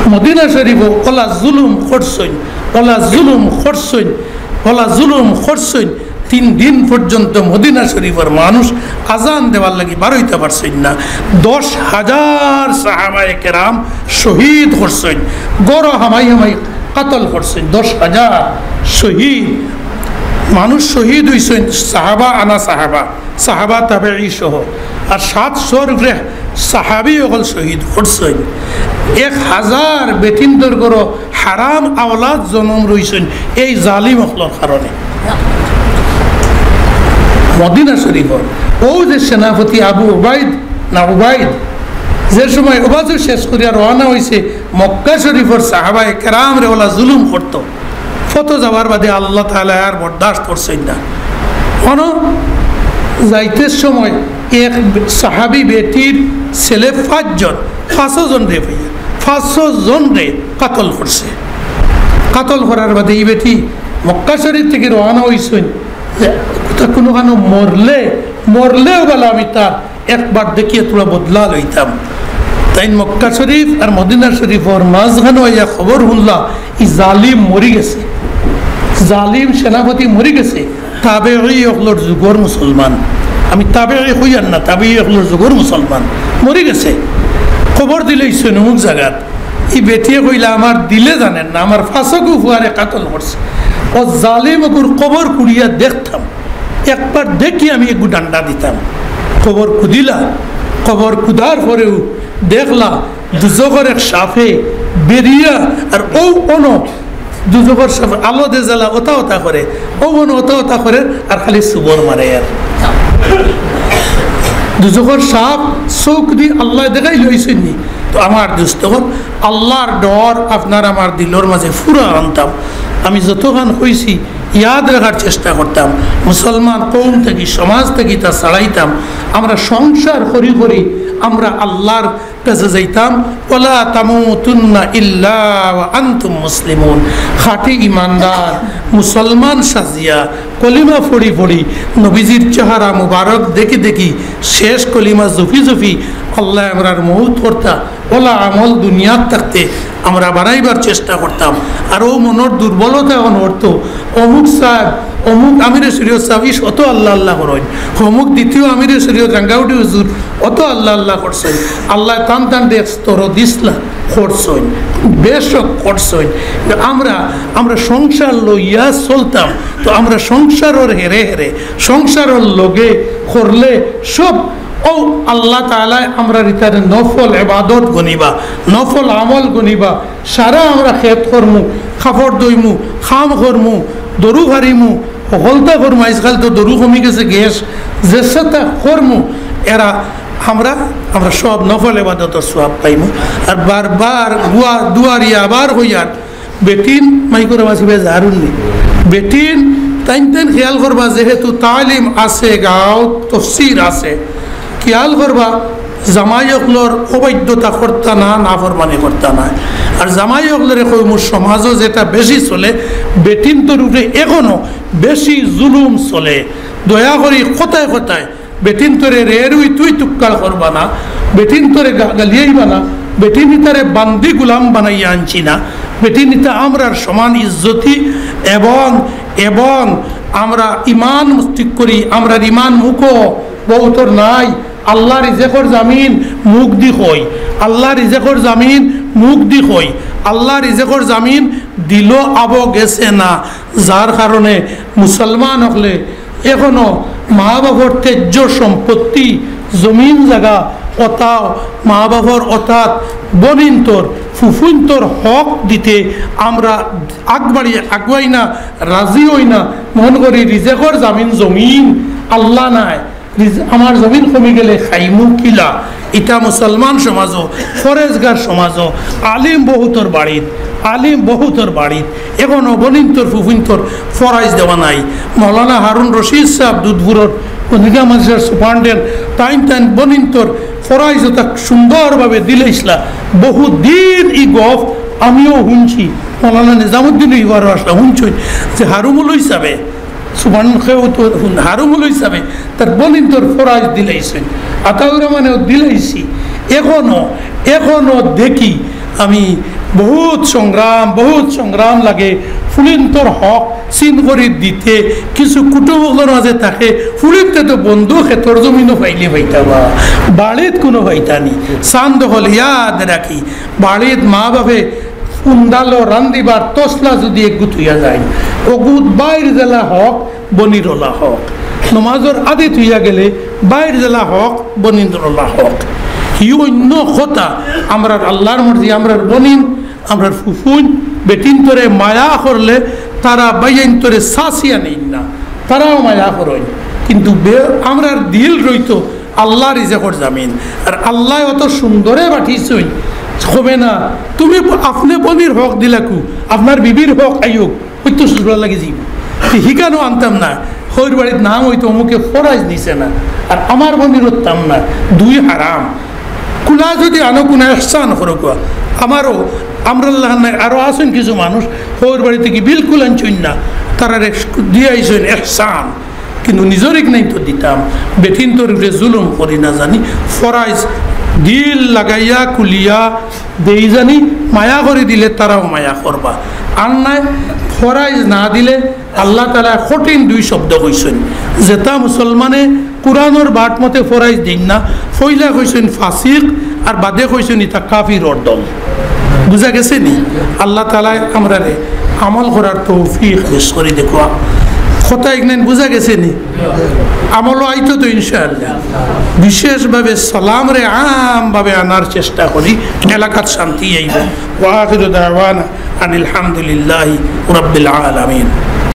মদিনা শরীফও অলা জুলুম করছইন, অলা জুলুম করছইন, অলা জুলুম করছইন। তিন দিন পর্যন্ত মদিনা শরীফর মানুষ আজান দেওয়ার লাগি বারইতা পারছইন না। দশ হাজার সাহাবায়ে কেরাম শহীদ করছইন, ঘরো হামাই হামাই কাতল করছইন। দশ হাজার শহীদ মানুষ শহীদ অইছইন, সাহাবা আনা সাহাবা, সাহাবা তাবেঈ সহ, আর সাতশোর উপরে সাহাবী অকল শহীদ করছইন। এক হাজার বেটিন্তর ঘরো হারাম আওলাদ জনম লইছইন এই জালিম অকলর কারণে। মদিনা শরীফর অউ যে সেনাপতি আবু উবাইদ না উবাইদ, যে সময় ওয়াজ শেষ করিয়া রওয়ানা অইছে, মক্কা শরীফর সাহাবায়ে কেরামরে অলা জুলুম করতো, ফতো যাওয়ার বাদে আল্লাহ তাআলায় আর বরদাস্ত করছইন না। অনো যাইতে সময় এক সাহাবী বেটির ছেলে পাঁচজন, পাঁচও জনরে পাইয়া, পাঁচও জনরে কাতল করছে। কাতল করার বাদে ই বেটি মক্কা শরীফ থাকি রওয়ানা অইছইন যে কুনু কানো মরলে, মরলেও বালা আমি তার একবার দেখিয়া থুড়া বদলা লইতাম। তাইন মক্কা শরীফ আর মদিনা শরীফর মাঝখানো আইয়া খবর হুনলা, ই জালিম মরি গেছে, জালিম সেনাপতি মরি গেছে। তাবেঈ অকলর যুগর মুসলমান, আমি তাবেঈ কইয়ার না, তাবেঈ অকলর যুগর মুসলমান মরি গেছে। খবর দিলাইছইন অমুক জাগাত। ই বেটিয়ে কইলা, "আমার দিলে জানের না, আমার পাঁচগু ফুয়ারে কাতল করছে।" অউ জালিম অগুর কবর খুঁড়িয়া দেখতাম। একবার দেখি আমি এগু ডান্ডা দিতাম। কবর খুঁদিলা, কবর খুঁদার পরেউ দেখলা দুজখর এক সাপে বেরিয়া, আর অউ অনো দুজখর সাপ আলো দে জ্বালা ওতা ওতা করে, অউ অনো ওতা ওতা করে, আর খালি সুবর মারে। আর দুজখর সাপ চউখদি আল্লায় দেখাই লইছইন নি। তো আমার দোস্ত অকল, আল্লাহর ডর আপনার আমার দিলর মাঝে ফুরা আনতাম। আমি যতখান কইছি, ইয়াদ রাখার চেষ্টা করতাম। মুসলমান কওম থাকি, সমাজ থাকি ইতা ছাড়াইতাম। আমরা সংসার করি করি আমরা আল্লাহর কাছে যাইতাম। "ওয়ালা তামুতুন্না ইল্লা ওয়া আনতুম মুসলিমুন।" খাঁটি ইমানদার মুসলমান সাজিয়া কলিমা পড়ি পড়ি নবীজির চেহারা মুবারক দেখি দেখি শেষ কলিমা জুফি জুফি আল্লায় আমরার মউত করতা। অলা আমল দুনিয়াত থাকতে আমরা বানাইবার চেষ্টা করতাম। আর অউ মনর দুর্বলতা অখন অর্থ, অমুক সাহেব, অমুক আমিরে শরীয়ত সাহেব, ইস অত আল্লাহ আল্লাহ করইন, অমুক দ্বিতীয় আমিরে শরীয়ত রাঙ্গাউটি হুজুর অত আল্লাহ আল্লাহ করছইন, আল্লায় তান তান এক স্তর দিছলা করছইন, বেশক করছইন। আমরা, আমরা সংসার লইয়া চলতাম, তো আমরা সংসারর হেরে হেরে, সংসারর লগে করলে সব অউ আল্লাহ তাআলায় আমরার ইতারে নফল ইবাদত গনিবা, নফল আমল গনিবা। সারা আমরা খেত করমু, কাপড় ধইমু, কাম করমু, দরু ফারিমু, হকলতা করমু, আইজকাল তো দরু কমি গেছে, গ্যাস, যেসাতা করমু, এরা আমরা, আমরা সব নফল ইবাদতর সওয়াব পাইমু। আর বারবার দুয়া-, দুয়ারি আবার কইয়ার, বেটিন মাইকর বাসিবে জারুন নি। বেটিন তাইন তাইন খেয়াল করবা, যেহেতু তালিম আছে, গাঁও তফসির আছে, খেয়াল করবা, জামাই অকলর অবাধ্যতা করতা না, নাফরমানি করতা না। আর জামাই অকলরে কইমু, সমাজও যেটা বেশি চলে, বেটিন্তর উপরে এখনো বেশি জুলুম চলে। দয়া করি কথায় কথায় বেটিন্তরে রেরুই তুই তুক্কাল করবা না, বেটিন্তরে গা-, গালিয়াইবা না, বেটিনিতারে বান্দি গুলাম বানাইয়া আনছি না। বেটিনিতা আমরার সমান ইজ্জতি এবং, এবং আমরা ইমান ঠিক করি, আমরার ইমান মুখো বউতর নাই। আল্লাহ রিজেকর জামিন মুখ দি কই, আল্লাহ রিজেকর জামিন মুখ দি কই, আল্লাহ রিজেকর জামিন দিল আবো গেছে না, যার কারণে মুসলমান অকলে এখনো মা বাফর তেজ্য সম্পত্তি, জমিন জাগা, অতাও মা বাফর অতাত বনিন্তর, ফুফুইন্তর হক দিতে আমরা আগবাড়ি, আগুয়াই না, রাজি হই না। মন করি রিজেকর জামিন জমিন, আল্লাহ নাই। রিজ-, আমার জমিন কমি গেলে খাইমু কিলা? ইটা মুসলমান সমাজও, ফরেজগার সমাজও, আলিম বহুতর বাড়িত, আলিম বহুতর বাড়িত, এখনো বনিন্তর ফুফুইন্তর ফরাইজ দেওয়া নাই। মৌলানা হারুন রশিদ সাহেব দুধপুরর পত্রিকা মাদ্রাসার সুপারিনটেন্ডেন্ট, তাইন তাইন বনিন্তর ফরাইজ অতা সুন্দরভাবে দিলাইছলা। বহুদিন ই গফ আমিও হুনছি, মৌলানা নিজামুদ্দিন ইবারও আসলা হুনছইন যে হারুমুল হিসাবে সুবহান, কেউ তো হুন-, হারুমুল হিসাবে তার বনিন্তর ফরাইজ দিলাইছইন, আতাউর রহমানেও দিলাইছি। এখনো, এখনো দেখি আমি বহুত সংগ্রাম, বহুত সংগ্রাম লাগে ফুলিন্তর হক সিন করি দিতে। কিছু কুটুম অকলর মাঝে থাকে, ফুলিন্তে তো বন্ধু খেতর জমিনও পাইলে পাইতা বা বাড়িত কোনো পাইতা নি। চান্দ হল ইয়াদ রাখি, বাড়িত মা বাফে উন্দালো রান্দিবার তসলা যদি একগুত হইয়া যায়, অগুত বাইর জেলা হক, বনির অলা হক। নমাজর আদিত হইয়া গেলে বাইর জেলা হক, বনির অলা হক। ই অন্য কথা, আমরার আল্লাহর মর্জি, আমরার বনিন, আমরার ফুফুইন, বেটিন্তরে মায়া করলে তারা বাইয়াইন্তরে সাসিয়া নেইন না, তারাও মায়া করইন। কিন্তু বে-, আমরার দিল রইতো আল্লাহ রিজেকর জামিন। আর আল্লাহ অত সুন্দরে বাটিছইন, কবে না, তুমি আপনে বনির হক দিলাকু, আপনার বিবির হক আইউক, হয়তো শ্বশুরার লাগি যাইব। তে হিকানো আনতাম না, হইর বাড়িত নাম হইতো অমুকে ফরাইজ নিছে না, আর আমার বনির উঠতাম না, দুই হারাম। কুলা যদি আনো কুনা এহসান করো কুয়া। আমারও, আমরার লাখান নাই, আরো আছইন কিছু মানুষ, হইর বাড়ি থাকি বিলকুল আনছইন না, তারারে দিয়া আইছইন এহসান। কিন্তু নিজর ইকনাইন তো দিতাম, বেটিন্তর উপরে জুলুম করি না জানি, ফরাইজ দিল লাগাইয়া কুলিয়া দেই জানি, মায়া করি দিলে তারাও মায়া করবা। আর নাই, ফরাইজ না দিলে আল্লাহ তাআলা কঠিন দুই শব্দ কইছইন, যেটা মুসলমানে কুরআনর বাট মতে ফরাইজ দেইন না, পয়লা কইছইন ফাসিক, আর বাদে কইছইন ইতা কাফিরর দল। বুঝা গেছে নি? আল্লাহ তাআলায় আমরারে আমল করার তৌফিক বেশ করি দেখো। কথা ইকনাইন বুঝা গেছে নি? আমলও আইতো তো ইনশাআল্লাহ। বিশেষভাবে সালামরে আমভাবে আনার চেষ্টা করি, এলাকাত শান্তি আইব। ওয়া আখিরু দাওয়ানা আনিল হামদুলিল্লাহি রাব্বিল আলামিন।